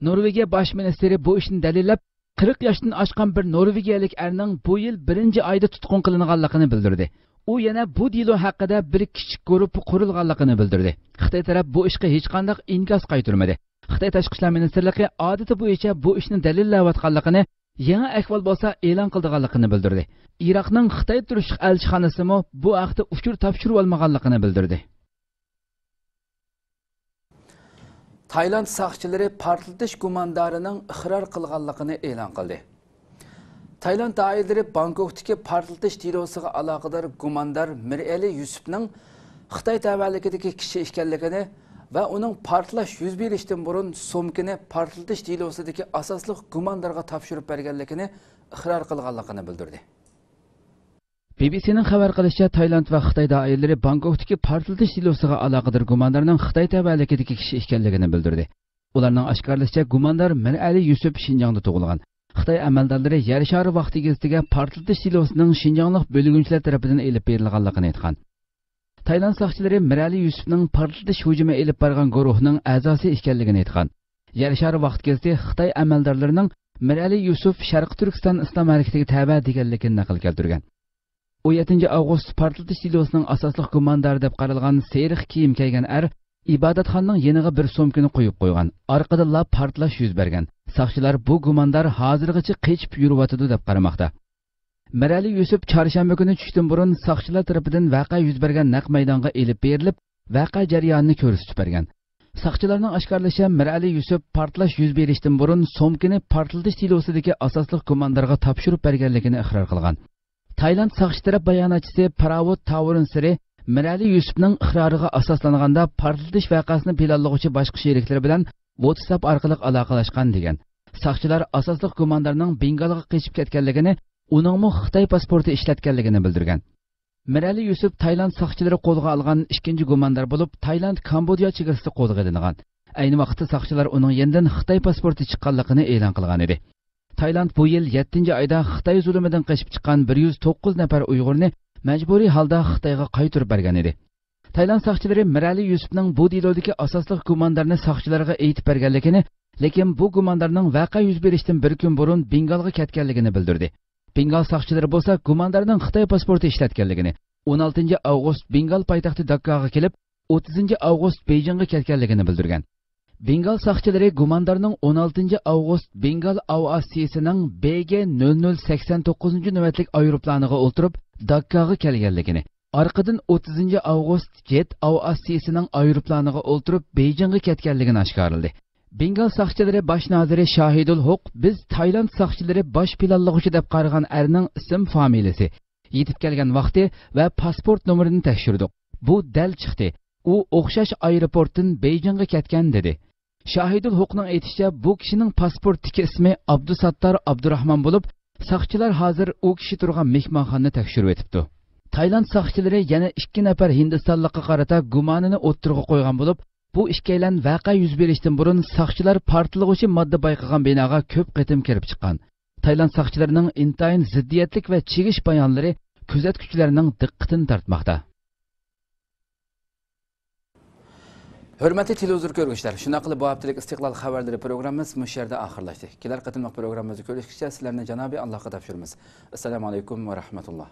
نورۋېگىيە باش مىنىستىرى بۇ ئىشنى دەلىللەپ، قىرىق ياشتىن ئاشقان بىر نورۋېگىيەلىك ئەرنىڭ بۇ يىل بىرىنچى ئايدا تۇتقۇن قىلىنغانلىقىنى بىلدۈردى. ئۇ يەنە بۇ دېلو ھەققىدە بىر كىچىك گۇرۇپپا قۇرۇلغانلىقىنى بىلدۈردى. خىتاي تەرەپ بۇ ئىشقا ھېچقانداق ئىنكاس قايتۇرمىدى. خىتاي تاشقى ئىشلار مىنىستىرلىقى ئادىتى بويىچە بۇ ئىشنى دەلىللەۋاتقانلىقىنى، يېڭى ئەھۋال بولسا ئېلان قىلىدىغانلىقىنى بىلدۈردى. ئىراقنىڭ خىتاي تۇرۇشلۇق ئەلچىخانىسىمۇ بۇ ھەقتە ئۇچۇر تاپشۇرۇۋالمىغانلىقىنى بىلدۈردى. تايلاند ساقچىلىرى پارتلىتىش گۇماندارىنىڭ ئىقرار قىلغانلىقىنى ئېلان قىلدى. تايلاند دائىرىلىرى بانكوكتىكى پارتلىتىش دېلوسىغا ئالاقىدار گۇماندار مىرئەلى يۈسۈپنىڭ خىتاي تەۋەلىكىدىكى كىشى ئىكەنلىكىنى ۋە ئۇنىڭ پارتلاش يۈز بېرىشتىن بۇرۇن سومكىنى پارتلىتىش دېلوسىدىكى ئاساسلىق گۇماندارغا تاپشۇرۇپ بەرگەنلىكىنى ئىقرار قىلغانلىقىنى بىلدۈردى. بى بى سىنىڭ خەۋەر قىلىشىچە، تايلاند ۋە خىتاي دائىرىلىرى بانكوكتىكى پارتلىتىش دېلوسىغا ئالاقىدار گۇماندارنىڭ خىتاي تەۋەلىكىدىكى كىشى ئىكەنلىكىنى بىلدۈردى. ئۇلارنىڭ ئاشكارىلىشىچە، گۇماندار مىرئەلى يۈسۈپ شىنجاڭدا تۇغۇلغان. خىتاي ئەمەلدارلىرى يەر شارى ۋاقتى گېزىتىگە پارتلىتىش دېلوسىنىڭ شىنجاڭلىق بۆلگۈنچىلەر تەرىپىدىن ئېلىپ بېرىلغانلىقىنى ئېيتقان. تايلاند ساقچىلىرى مىرئەلى يۈسۈپنىڭ پارتلىتىش ھۇجۇمى ئېلىپ بارغان گۇرۇھنىڭ ئەزاسى ئىكەنلىكىنى ئېيتقان. يەر شارى ۋاقتى گېزىتى خىتاي ئەمەلدارلىرىنىڭ مىرئەلى يۈسۈپ شەرقىي تۈركىستان ئىسلام ھەرىكىتىگە تەۋە دېگەنلىكىنى نەقىل كەلتۈرگەن. ئون يەتتىنچى ئاۋغۇست پارتلىتىش دېلوسىنىڭ ئاساسلىق گۇماندارى دەپ قارالغان سېرىق كىيىم كىيگەن ئەر ئىبادەتخانىنىڭ يېنىغا بىر سومكىنى قويۇپ قويغان. ئارقىدىنلا پارتلاش يۈز بەرگەن. ساقچىلار بۇ گۇماندار ھازىرغىچە قېچىپ يۈرۈۋاتىدۇ دەپ قارىماقتا. مىرئەلى يۈسۈپ چارشەنبە كۈنى چۈشتىن بۇرۇن ساقچىلار تەرىپىدىن ۋەقە يۈز بەرگەن نەق مەيدانغا ئېلىپ بېرىلىپ، ۋەقە جەريانىنى كۆرسىتىپ بەرگەن. ساقچىلارنىڭ ئاشكارىلىشىچە، مىرئەلى يۈسۈپ پارتلاش يۈز بېرىشتىن بۇرۇن سومكىنى پارتلىتىش دېلوسىدىكى ئاساسلىق گۇماندارغا تاپشۇرۇپ بەرگەنلىكىنى ئىقرار قىلغان. تايلاند ساقچى تەرەپ باياناتچىسى پاراۋوت تاۋۇرۇنسېرى مىرئەلى يۈسۈپنىڭ ئىقرارىغا ئاساسلانغاندا، پارتلىتىش ۋەقەسىنى پىلانلىغۇچى باشقا شېرىكلىرى بىلەن ۋاتساپ ئارقىلىق ئالاقىلەشكەن دېگەن. ساقچىلار ئاساسلىق گۇماندارنىڭ بېنگالغا قېچىپ كەتكەنلىكىنى، ئۇنىڭمۇ خىتاي پاسپورتى ئىشلەتكەنلىكىنى بىلدۈرگەن. مىرئەلى يۈسۈپ تايلاند ساقچىلىرى قولغا ئالغان ئىككىنچى گۇماندار بولۇپ، تايلاند كامبوديا چېگرىسىدا قولغا ئېلىنغان. ئەينى ۋاقىتتا ساقچىلار ئۇنىڭ يېنىدىن خىتاي پاسپورتى چىققانلىقىنى ئېلان قىلغان ئىدى. تايلاند بۇ يىل يەتتىنچى ئايدا خىتاي زۇلۇمىدىن قېچىپ چىققان بىر يۈز توققۇز نەپەر ئۇيغۇرنى مەجبۇرىي ھالدا خىتايغا قايتۇرۇپ بەرگەن ئىدى. تايلاند ساقچىلىرى مىرئەلى يۈسۈپنىڭ بۇ دېلودىكى ئاساسلىق گۇماندارنى ساقچىلارغا ئېيتىپ بەرگەنلىكىنى، لېكىن بۇ گۇماندارنىڭ ۋەقە يۈز بېرىشتىن بىر كۈن بۇرۇن بېنگالغا كەتكەنلىكىنى بىلدۈردى. بېنگال ساقچىلىرى بولسا گۇماندارنىڭ خىتاي پاسپورتى ئىشلەتكەنلىكىنى، ئون ئالتىنچى ئاۋغۇست بېنگال پايتەختى داككاغا كېلىپ، ئوتتۇزىنچى ئاۋغۇست بېيجىڭغا كەتكەنلىكىنى بىلدۈرگەن. بېنگال ساقچىلىرى گۇماندارنىڭ ئون ئالتىنچى ئاۋغۇست بېنگال ئاۋىئاتسىيىسىنىڭ بې گې نۆل نۆل سەكسەن توققۇزىنچى نۆۋەتلىك ئايروپىلانىغا ئولتۇرۇپ داككاغا كەلگەنلىكىنى، ئارقىدىن ئوتتۇزىنچى ئاۋغۇست جېت ئاۋىئاتسىيىسىنىڭ ئايروپىلانىغا ئولتۇرۇپ بېيجىڭغا كەتكەنلىكىنى ئاشكارىلىدى. بېنگال ساقچىلىرى باش نازىرى شاھىدۇل ھوق، بىز تايلاند ساقچىلىرى باش پىلانلىغۇچى دەپ قارىغان ئەرنىڭ ئىسىم فامىلىسى، يېتىپ كەلگەن ۋاقتى ۋە پاسپورت نومۇرىنى تەكشۈردۇق. بۇ دەل چىقتى. ئۇ ئوخشاش ئايروپورتتىن بېيجىڭغا كەتكەن، دېدى. شاھىدۇل ھوقنىڭ ئېيتىشىچە، بۇ كىشىنىڭ پاسپورتتىكى ئىسمى ئابدۇساتتار ئابدۇراخمان بولۇپ، ساقچىلار ھازىر ئۇ كىشى تۇرغان مېھمانخانىنى تەكشۈرۈۋېتىپتۇ. تايلاند ساقچىلىرى يەنە ئىككى نەپەر ھىندىستانلىققا قارىتا گۇمانىنى ئوتتۇرىغا قويغان بولۇپ، بۇ ئىككىيلەن ۋەقە يۈز بېرىشتىن بۇرۇن ساقچىلار پارتلىغۇچى ماددا بايقىغان بىناغا كۆپ قېتىم كىرىپ چىققان. تايلاند ساقچىلىرىنىڭ ئىنتايىن زىددىيەتلىك ۋە چىگىش بايانلىرى كۆزەتكۈچىلەرنىڭ دىققىتىنى تارتماقتا. ھۆرمەتلىك تېلېۋىزور كۆرگۈچىلەر، شۇنداق قىلىپ بۇ ھەپتىلىك ئىستىقلال خەۋەرلىرى پروگراممىمىز مۇشۇ يەردە ئاخىرلاشتى. كېلەر قېتىملىق پروگراممىمىزدا كۆرۈشكىچە سىلەرنى جانابىي ئاللاھقا تاپشۇرىمىز. ئەسسالامۇ ئەلەيكۇم ۋە رەھمەتۇللا.